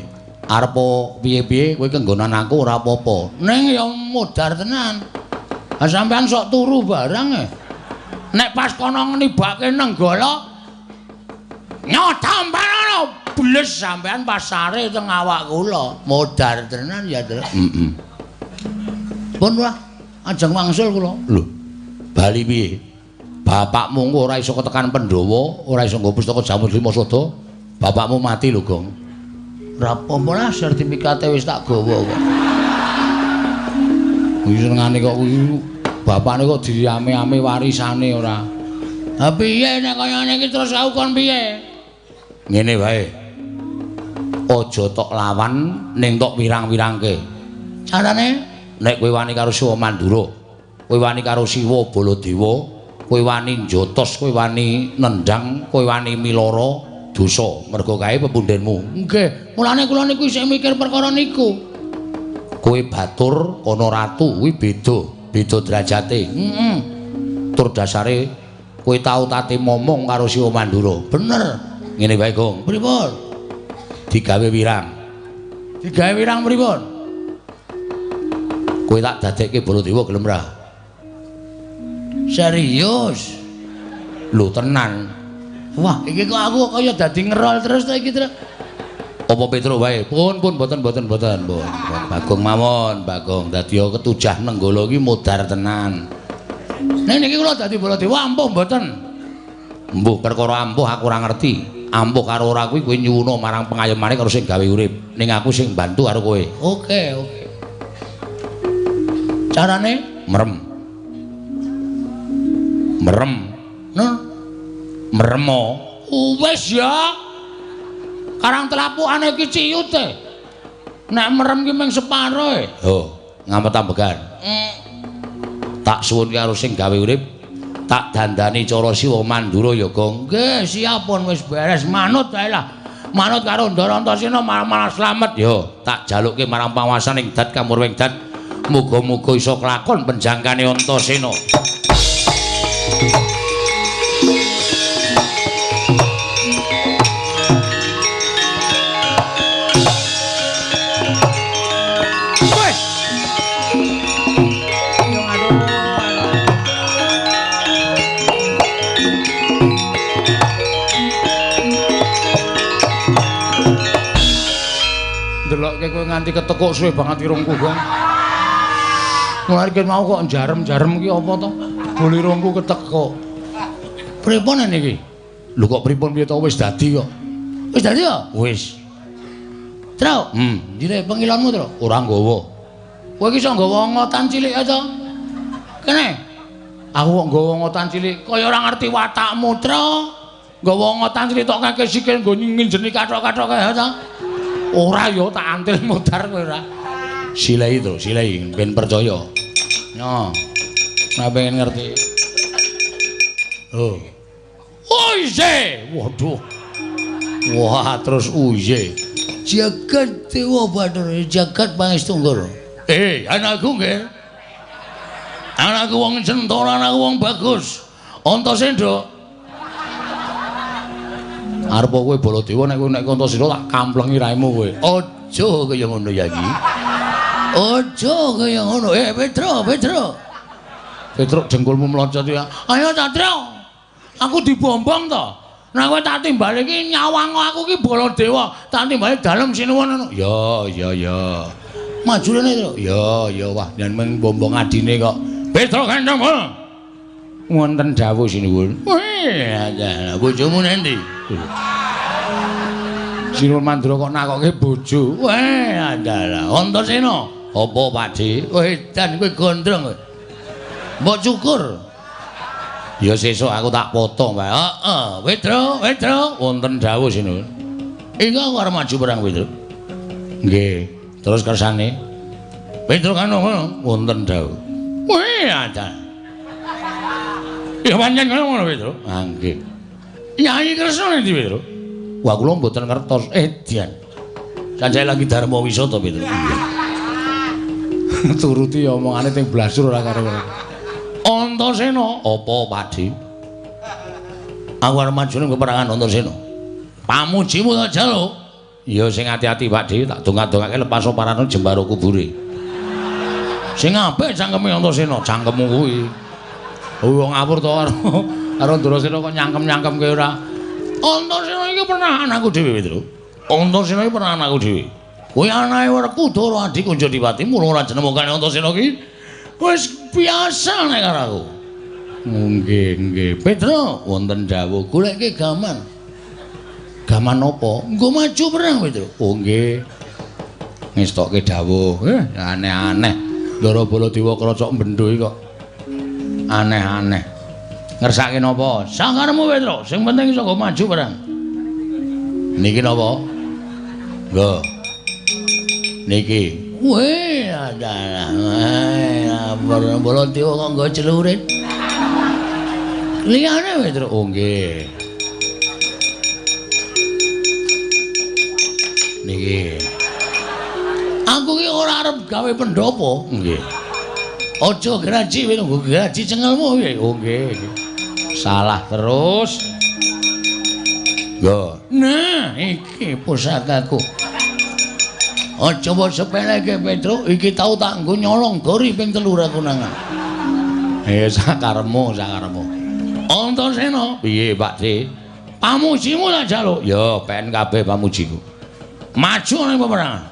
Arep piye-piye kowe kenggonan aku ora apa-apa. Ning ya modar tenan. Ha sampean sok turu barang e. Nek pas kono nibake Nenggala nyotampanana bles sampean pasare teng awak kula. Modar tenan ya, Tru. Heeh. Pun wah, ajeng wangsul kula. Lho, bali piye? Bapakmu engko ora iso ketekan Pandhawa, ora iso nggo pustaka Jamur Lima Sada. Bapakmu mati lho, Gong. Ora apa-apa lah, sertifikate wis tak gawa kok. Kuwi senengane kok kuwi bapakne kok diame-ame warisane ora. Ha piye nek kaya ngene iki terus aku kon piye? Ngene wae. Aja tok lawan ning tok wirang-wirangke. Carane nek kowe wani karo Siwa Mandura, kowe wani karo Siwa Baladewa, kowe wani njotos, kowe wani nendang, kowe wani miloro dosa mergo kae pepundhenmu. Nggih, mulane kula niku isih mikir perkara niku. Kowe batur ana ratu kuwi beda, beda derajate. Heeh. Tur dasare kowe tau tate momong karo Siwa Mandura. Bener. Ngene wae, Gong. Pripun? Digawe wirang. Digawe wirang pripun? Kowe tak dadekke Baladewa gelem ra? Serius? Lho tenan. Wah, iki kok aku kaya dadi ngerol terus to iki, Tru. Apa Petruk wae? Pun pun mboten mboten mboten, pun. Bagong mawon, Bagong. Dadi ketujah Nenggala iki modar tenan. Nek niki kula dadi Baladewa ampuh mboten? Mbuh perkara ampuh aku ora ngerti. Ampuh karo ora kuwi kowe nyuwuna marang pengayomane karo sing gawe urip. Ning aku sing bantu karo kowe. Oke, oke. Carane merem. Merem. Nah, meremo. Wis ya. Karang telapukane iki ciyut e. Nek merem ki mung separo e. Oh, ngamet ambegan. Tak suwun karo sing gawe urip, tak dandani cara Siwa Mandura ya, Gong. Nggih, siap pun wis beres manut wae lah. Manut karo Ndara Antasena malah slamet. Yo, tak jalukke marang panguwasaning dat kamurwing dat. Muga-muga iso kelakon penjangkane Antasena. Ndelokke kowe nganti ketekuk suwe banget irungku, Gong. Mulane ki mau kok jarem-jarem ki apa to? Bol irungku ketekuk. Pripun niki? Lho kok pripun piye to wis dadi kok. Wis dadi ya? Wis. Truk. Ndire pengilonmu, Truk? Ora nggawa. Kowe iki iso nggawa ngotan cilik ya to? Kene. Aku kok nggawa ngotan cilik kaya ora ngerti watakmu, Truk. Nggawa ngotan cilik tok kakek sikil nggo nginjeni kathok-kathok kae to. Ora ya tak antil modar kowe ora. Silai to, silai ben percaya. Yo. Nek pengen ngerti. Oh. Oiye, waduh. Wah, terus uye. Jagat Dewa Bathara, jagat Pangestunggur. Anakku nggih. Anakku wong centara, anakku wong bagus. Antasena. Arep kowe Baladewa nek kowe nek Antasena tak kamplengi raimu kowe. Aja kaya ngono ya iki. Aja kaya ngono. Petro, Petro. Petruk dengkulmu mlocot ya. Ayo Satrio. Aku dibombong to. Nek kowe tak timbal iki nyawang aku iki Baladewa, tak timbali dalem sinuwun ngono. Ya, ya, ya. Maju rene, Tru. Ya, ya wah yen mung bombong adine kok. Petro Gandeng. Wonten dawuh sinuwun. Wih, bojomu nendi? Sinuwun Mandura kok nakokke bojo. Weh, adalah Antasena. Apa, Pakde? Wedan kowe gondrong kowe. Mbok cukur. Ya sesuk aku tak potong, Pak. Heeh, Petro, Petro, wonten dawuh sinuwun. Iki aku arep maju perang, Petro. Nggih. Terus kersane? Petro kan ngono, wonten dawuh. Weh, ada. Ya pancen ngono, Petro. Ah, nggih. Yai Kresna endi, Petro? Wah, kula mboten ngertos. Dian. Sanjaya lagi dharma wisata, Petro. Iya. Turuti omongane teng blasur ora karo. Antasena, apa, Pakde? Aku arep maju ning peperangan Antasena. Pamujimu tak jaluk. Ya sing ati-ati, Pakde, tak dongak-dongake lepas parane jembaro kubure. Sing apik cangkeme Antasena, cangkemmu kuwi. Wong ngawur to karo Antasena kok nyangkem-nyangkemke ora. Antasena iki pernah anakku dhewe, Petro. Antasena iki pernah anakku dhewe. Kuwi anake Werkudara Adi Kunjadipati, mula ora jenemokane Antasena iki wis biasa nek karo aku. Nggih, nggih. Petro, wonten dawuh, goleke gaman. Gaman apa? Nggo maju perang, Petro. Oh nggih. Ngestokke dawuh. Aneh-aneh. Ndara Baladewa krocok bendho iki kok aneh-aneh. Ngersake napa? Sakarepmu Petro, sing penting iso nggo maju perang. Niki napa? Nggo. Niki. Weh, adalah. Baladewa kok nggo celurit. Liyane Petro. Oh nggih. Niki. Aku ki ora arep gawe pendopo. Nggih. Aja graji kowe nggo graji cengelmu piye? Oh nggih. Salah terus. Nggo. Nah, iki pusakaku. Aja mbok sepeleke Petro, iki tau tak nggo nyolong gori ping 3 aku nangan. Sakarepmu, sakarepmu. Antasena, piye Pak De? Pamujimu tak jaluk. Ya, pen kabeh pamujiku. Maju ning peperangan.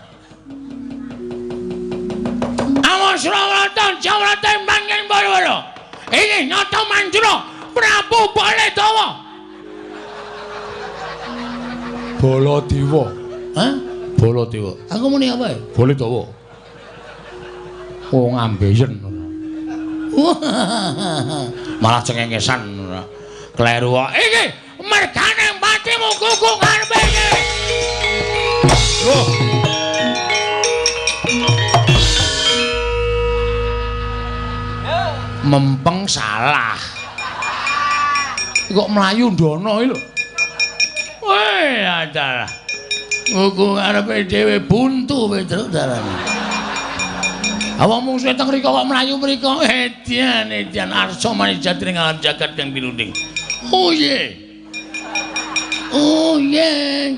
Awas Rawatan Jawrate manggen bara-bara. Iki nyata manjura Prabu Baladewa. Baladewa. Hah? Baladewa. Aku muni apa ya? Baladewa. Oh ngambeyen. Malah cengengesan. Kleru kok. Iki mergane patimu kuku ngarepe iki. Loh. Mempeng salah. Kok mlayu ndono iki lho. Weh, adalah. Kuku ngarepe dhewe buntu Petro dalane. Awak mungsuhe teng mriko kok mlayu mriko. Edian, edian arsa manijati ning alam jagat kang pinunding. Oh ye. Oh ye.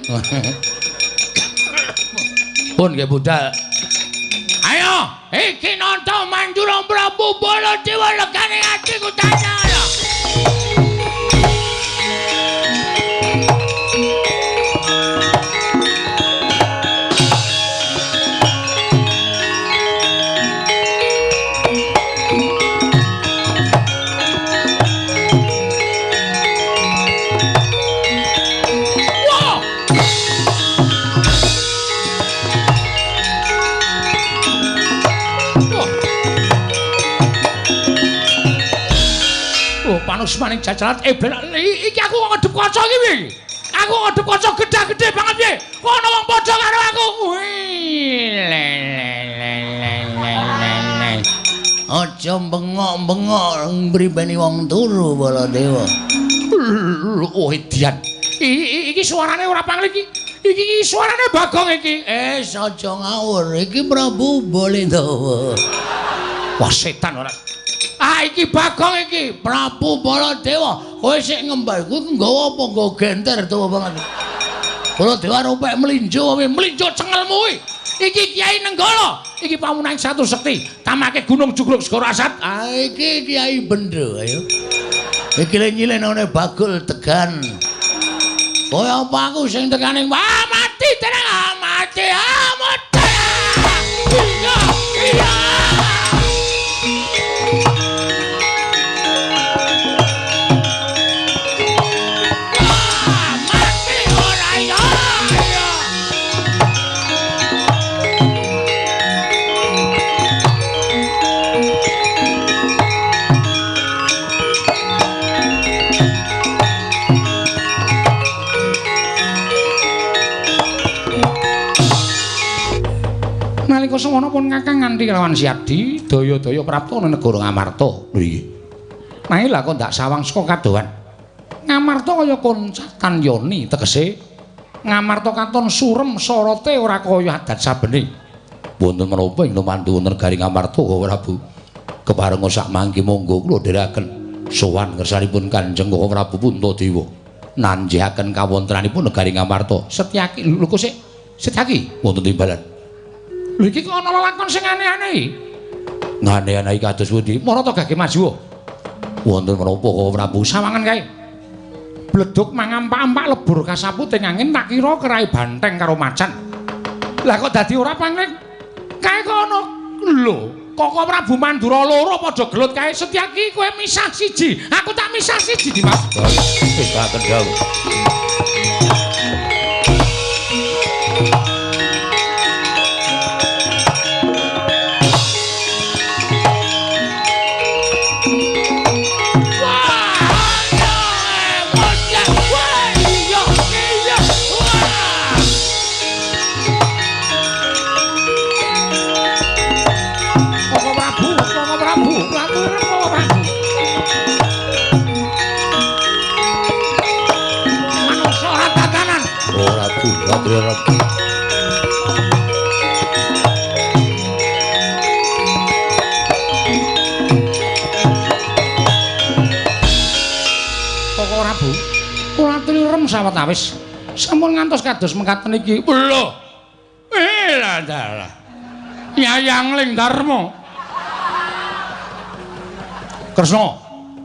Pun nggih budal. Ayo, iki nonton Manjura Prabu Baladewa legane atiku tanya. Panusmaning jajalat iki aku kok ngedep kaca iki piye iki? Aku ngedep kaca gedhe-gedhe banget piye? Kok ana wong padha karo aku? Wih, le le le le le le. Aja bengok-bengok mribeni wong turu Baladewa. Oh edian. Iki suarane ora pangli iki. Iki suarane Bagong iki. Aja ngawur. Iki Prabu Baladewa. Wah setan ora. Ah iki Bagong iki, Prabu Baladewa. Kowe sik ngembal kuwi nggawa apa nggawa genter tuwa banget. Baladewa ropek mlinjo kowe mlinjo cengelmu kuwi. Iki Kiai Nenggala, iki pamunaing satu sekti, tamake Gunung Jugruk Segara Asat. Ah iki Kiai Bendho ayo. Iki le nyilenane Bagul Tegan. Kowe apa aku sing tekane? Ah mati tenang, ah mati, ah mati. Iya, iya. Nalika semono pun kakang nganti kelawan Siadi, daya-daya prapta ana negara Ngamarta. Lho iki. Nanging lha kok ndak sawang saka kadohan. Ngamarta kaya koncatan yoni tegese Ngamarta katon surem sorote ora kaya adat sabene. Wonten menapa ing lumantu negari Ngamarta Prabu? Keparenga sak mangke monggo kula dherekaken sowan ngersanipun Kanjeng Prabu Puntadewa. Nanjihaken kawontenanipun negari Ngamarta. Setyaki lho kok sik Setyaki wonten timbalan. Lho iki kok ana lelakon sing aneh-aneh iki. Aneh-aneh kados pundi? Mara to gage maju. Wonten menapa Prabu? Sawangan kae. Bleduk mangampak-ampak lebur kasaput ing angin tak kira kerai banteng karo macan. Lah kok dadi ora pangling? Kae kok ana lho, Koko Prabu Mandura loro padha gelut kae. Setyaki kowe misah siji, aku tak misah siji Dimas. Wis tak kendhau. Wah! Prabu Latri. Koko Prabu, kula aturi rem sawetawis. Sampun ngantos kados mekaten iki. Lho. Lah dalah. Yayang Ling Darma. Kresna.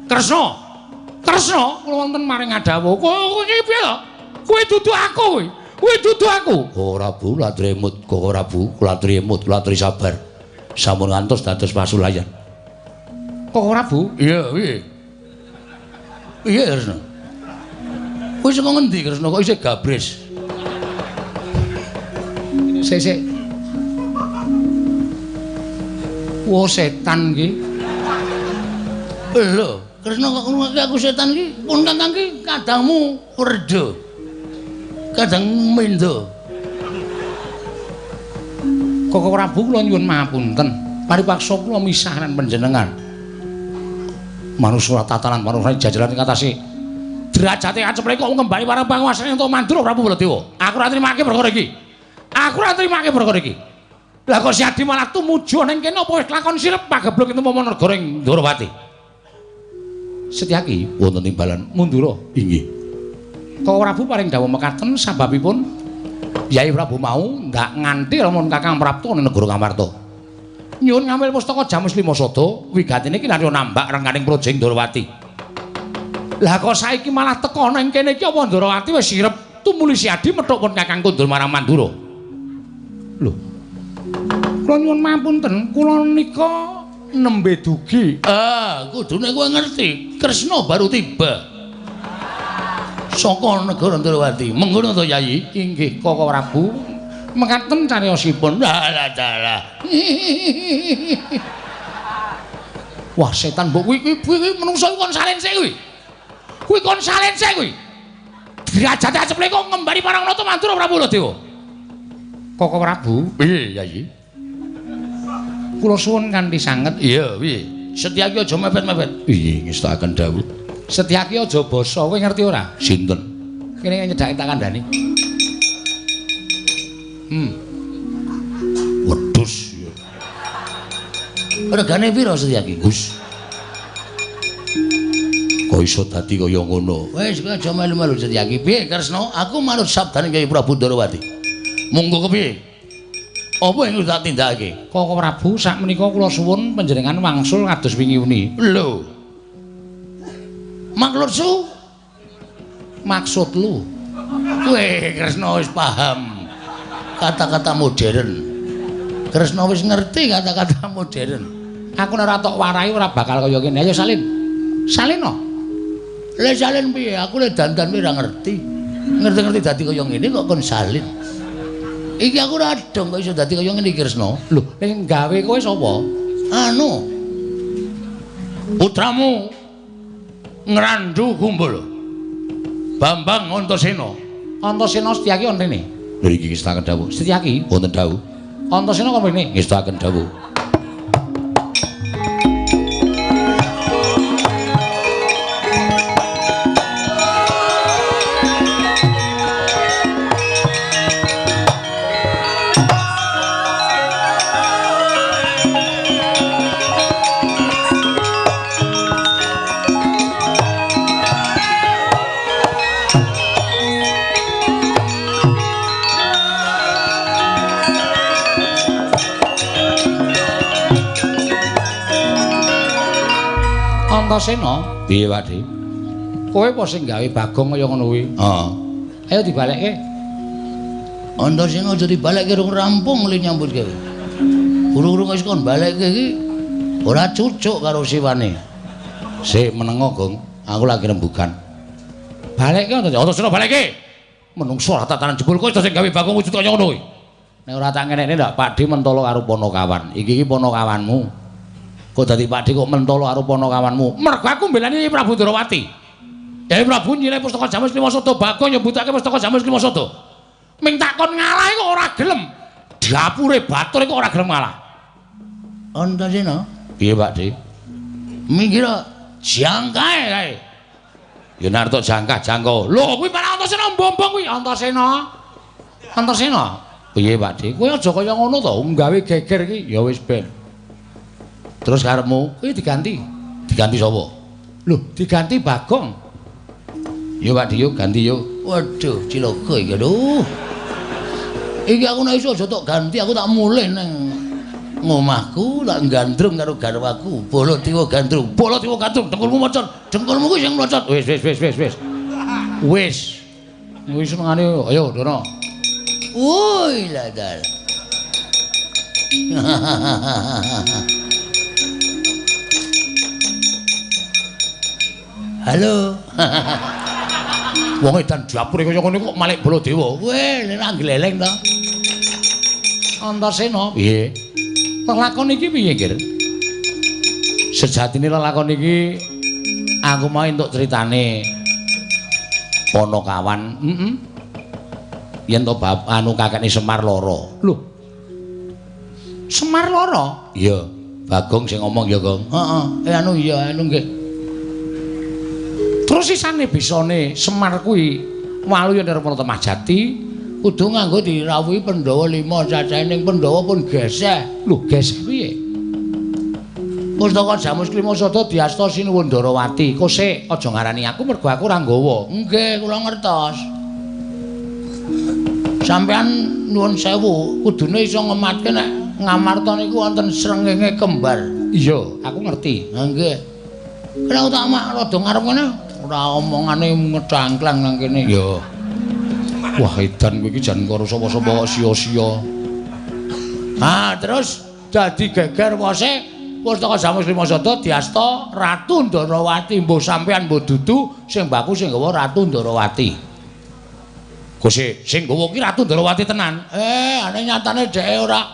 Kresna. Kresna kula wonten maring ngadhawuh. Kowe iki piye to? Kowe dudu aku kowe. Kowe dudu aku. Ora Bu, latri emut, kok ora Bu, latri emut, latri sabar. Sampun ngantos dados pasulayan. Kok ora Bu? Iya, piye? Piye Kresna? Kowe saka ngendi Kresna kok isih gabres? Sik sik. Wo setan iki. Lho, Kresna kok ngrungokake aku setan iki? Pun kakang iki kadangmu werda. Kadang mendo. Koko Prabu kula nyuwun mahapunten. Paripaksa kula misah lan panjenengan. Manusa tatanan manusa jajaran ing atase derajate kaceplek kok ngembali marang panguwasane entuk Mandura Prabu Baladewa. Aku ora trimake perkara iki. Aku ora trimake perkara iki. Lah kok si Adi malah tumuju ning kene apa wis lakon sirep pagebluk itu momo negara ing Ndorowati. Setyaki wonten timbalan Mandura. Inggih. Koko Prabu paring dawuh mekaten sababipun Yai Prabu mau ndak nganti lamun Kakang Prapta ning negara Ngamarta. Nyuwun ngambil pustaka Jamus Lima Sada wigatine iki narya nambak rengganing praja ing Ndorowati. Lah kok saiki malah teka nang kene iki apa Ndorowati wis sirep tumuli si Adi methuk pun Kakang kundur marang Mandura. Lho. Kula nyuwun mapunten, kula nika nembe dugi. Ah, kudune kowe ngerti, Kresna baru tiba saka negara Ndorowati. Mengkono to, Yai? Inggih, Koko Prabu. Mekaten cariyosipun. Dalah dalah. Wah, setan mbok kuwi kuwi menungso kon salen sik kuwi. Kuwi kon salen sik kuwi. Derajate aceple kok ngembari marang Nata Mandura Prabu Baladewa. Koko Prabu, piye, Yai? Kula suwun kanthi sanget. Iya, piye? Setyaki aja mepet-mepet. Iya, ngestakaken dawuh. Setyaki aja basa, kowe ngerti ora? Sinten? Kene nyedhake tak kandhani. Wedhus. Regane pira Setyaki? Gus. Kok iso dadi kaya ngono? Wis kowe aja melu-melu Setyaki. Piye Kresna? Aku manut sabdane Kyai Prabu Ndorowati. Monggo kepiye? Apa ing tak tindakake? Koko Prabu, sakmenika kula suwun panjenengan wangsul kados wingi uni. Lho. Maksud maksud lu? Kowe Kresna wis paham kata-kata modern. Kresna wis ngerti kata-kata modern. Aku nek ora tok warai ora bakal kaya ngene. Ayo salin. Salin no. Le salin piye? Aku le dandan ora ngerti. Ngerti-ngerti dadi kaya ngene kok kon salin. Iki aku ora dong kok iso dadi kaya ngene iki Kresna. Lho, sing gawe kowe sapa? Anu. Putramu Ngrandu Gumbul. Bambang Antasena. Antasena Setyaki wonten rene. Mriki ngestakaken dawuh. Setyaki wonten dawuh. Antasena kok mrene? Ngestakaken dawuh. Antasena, piye Pak Dik? Kowe apa sing gawe Bagong kaya ngono kuwi? Heeh. Ayo dibalekke. Antasena aja dibalekke rung rampung le nyambut gawe. Guru-guru wis kon balekke iki ora cucuk karo siwane. Sik menengo, Gong. Aku lagi rembugan. Balekke Antasena. Antasena balekke. Menungso ora tatanan jebul kowe sing gawe Bagong wujud kaya ngono kuwi. Nek ora tak ngenekne ndak Pak Dik mentolo karo Ponokawan. Iki iki Ponokawanmu. Kok dadi Pak Dik kok mentolo karo Ponokawanmu? Mergo aku mbelani Prabu Ndorowati. Yai Prabu nyilih pustaka Jamus Lima Sada, Bagong nyebutake pustaka Jamus Lima Sada. Ming takon ngalah kok ora gelem. Dapure batur kok ora gelem ngalah. Antasena, piye Pak Dik? Minggir jangkae kae. Ya nek arep jangkah jangko. Lho kuwi malah Antasena mbombong kuwi Antasena. Antasena. Piye Pak Dik? Kowe aja kaya ngono to, gawe geger iki. Ya wis ben. Terus karepmu kuwi diganti. Diganti sapa? Lho, diganti Bagong. Yo Pak Dik, yo ganti yo. Waduh, cilaka iki aduh. Iki aku nek iso aja tok ganti, aku tak mulih nang ngomahku, tak gandrung karo garwaku. Bala Dewa gandrung, bala Dewa gandrung, dengkulmu mocot, dengkulmu kuwi sing mlocot. Wis wis wis wis wis. Wis. Wis senengane ayo Dono. Woi ladal. Halo. Wong edan dapure kaya ngene kok malik Baladewa. Weh, nek gleleng to. Antasena, piye? Lelakon iki piye, Gir? Sejatine lelakon iki aku mau entuk critane Ponokawan, heeh. Yen to bab anu kakekne Semar lara. Lho. Semar lara? Iya, Bagong sing ngomong ya, Gong. Heeh, anu iya, anu nggih. Terus sisane bisane Semar kuwi waluya Nirmala Temah Jati kudu nganggo dirawuhi Pandhawa 5 cacahe ning Pandhawa pun geseh. Lho, geseh piye? Pustaka Jamus Klima Sada diasta Sinuwun Ndarawati. Kosek aja ngarani aku mergo aku ora nggawa. Nggih, kula ngertos. Sampeyan nuwun sewu, kudune iso ngematke nek Ngamarta niku wonten srengenge kembar. Iya, aku ngerti. Ha nggih. Kena tak mak rada ngarep ngene, ora omongane ngedangklang nang kene. Iya. Wah, edan kowe iki jan karo sapa-sapa kok sia-sia. Ha, terus dadi geger wose Pustaka Jamus Klima Sada diasta Ratu Ndarawati. Mbuh sampeyan mbuh dudu sing baku sing nggawa Ratu Ndarawati. Gusti, sing nggawa ki Ratu Ndarawati tenan. Ane nyatane dheke ora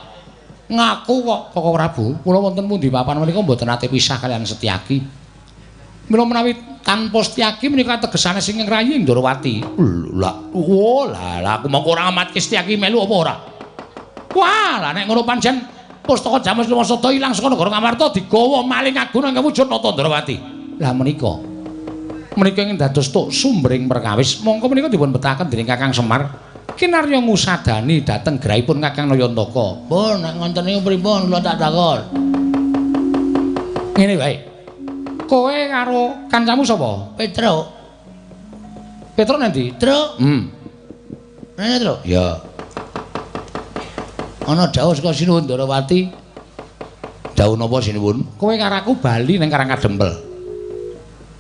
ngaku kok. Koko Prabu, kula wonten pundi papan menika mboten nate pisah kaliyan Setyaki. Mila menawi tanpa Setyaki menika tegesane sing ngrayi Ndarawati. Lah, oh lah aku mongko ora amatke Setyaki melu apa ora? Wah, lah nek ngono pancen Pustaka Jamus Klima Sada ilang saka negara Ngamarta digawa maling agung nang wujud Nata Ndarawati. Lah menika menika ingkang dados tuk sumbering perkawis mongko menika dipun betaken dening Kakang Semar kinarya ngusadani dhateng grahipun Kakang Nayantaka. Pun nek ngoten niku pripun kula tak takon. Ngene wae. Kowe karo kancamu sapa? Petruk. Petruk nang ndi? Truk. Rene, Truk. Ya. Ana dawuh saka Sinuwun Ndarawati. Dawuh napa Sinuwun? Kowe karo aku bali ning Karang Kadempel.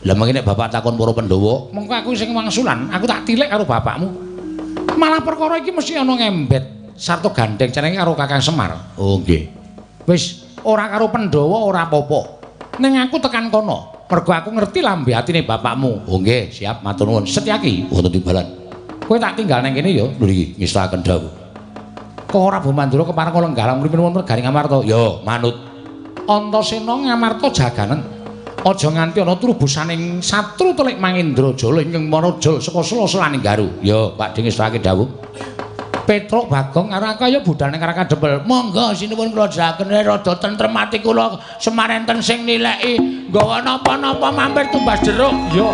Lah mengki nek bapak takon para Pandhawa, mengko aku sing wangsulan, aku tak tilik karo bapakmu. Malah perkara iki mesti ana ngembet sarta gandeng cenenge karo Kakang Semar. Oh nggih. Wis ora karo Pandhawa ora apa-apa. Ning aku tekan kono, mergo aku ngerti lambe atine bapakmu. Oh nggih, siap matur nuwun. Setyaki wonten timbalan. Kowe tak tinggal nang kene ya. Lho iki ngestakaken dawuh. Kok ora Prabu Mandura kepareng lenggah urip wonten negari Ngamarta? Ya, manut. Antasena Ngamarta jaganen. Aja nganti ana trubusaning satru telik Mangendrajala ingkang marajal saka sela-selaning Garu. Ya, Pak Ding ngestakaken dawuh. Petruk Bagong karo aku ayo budal ning Karang Kadempel. Monggo sinuwun kula jagene rada tentrem ati kula Semar enten sing nileki nggawa napa-napa mampir tumbas jeruk. Ya.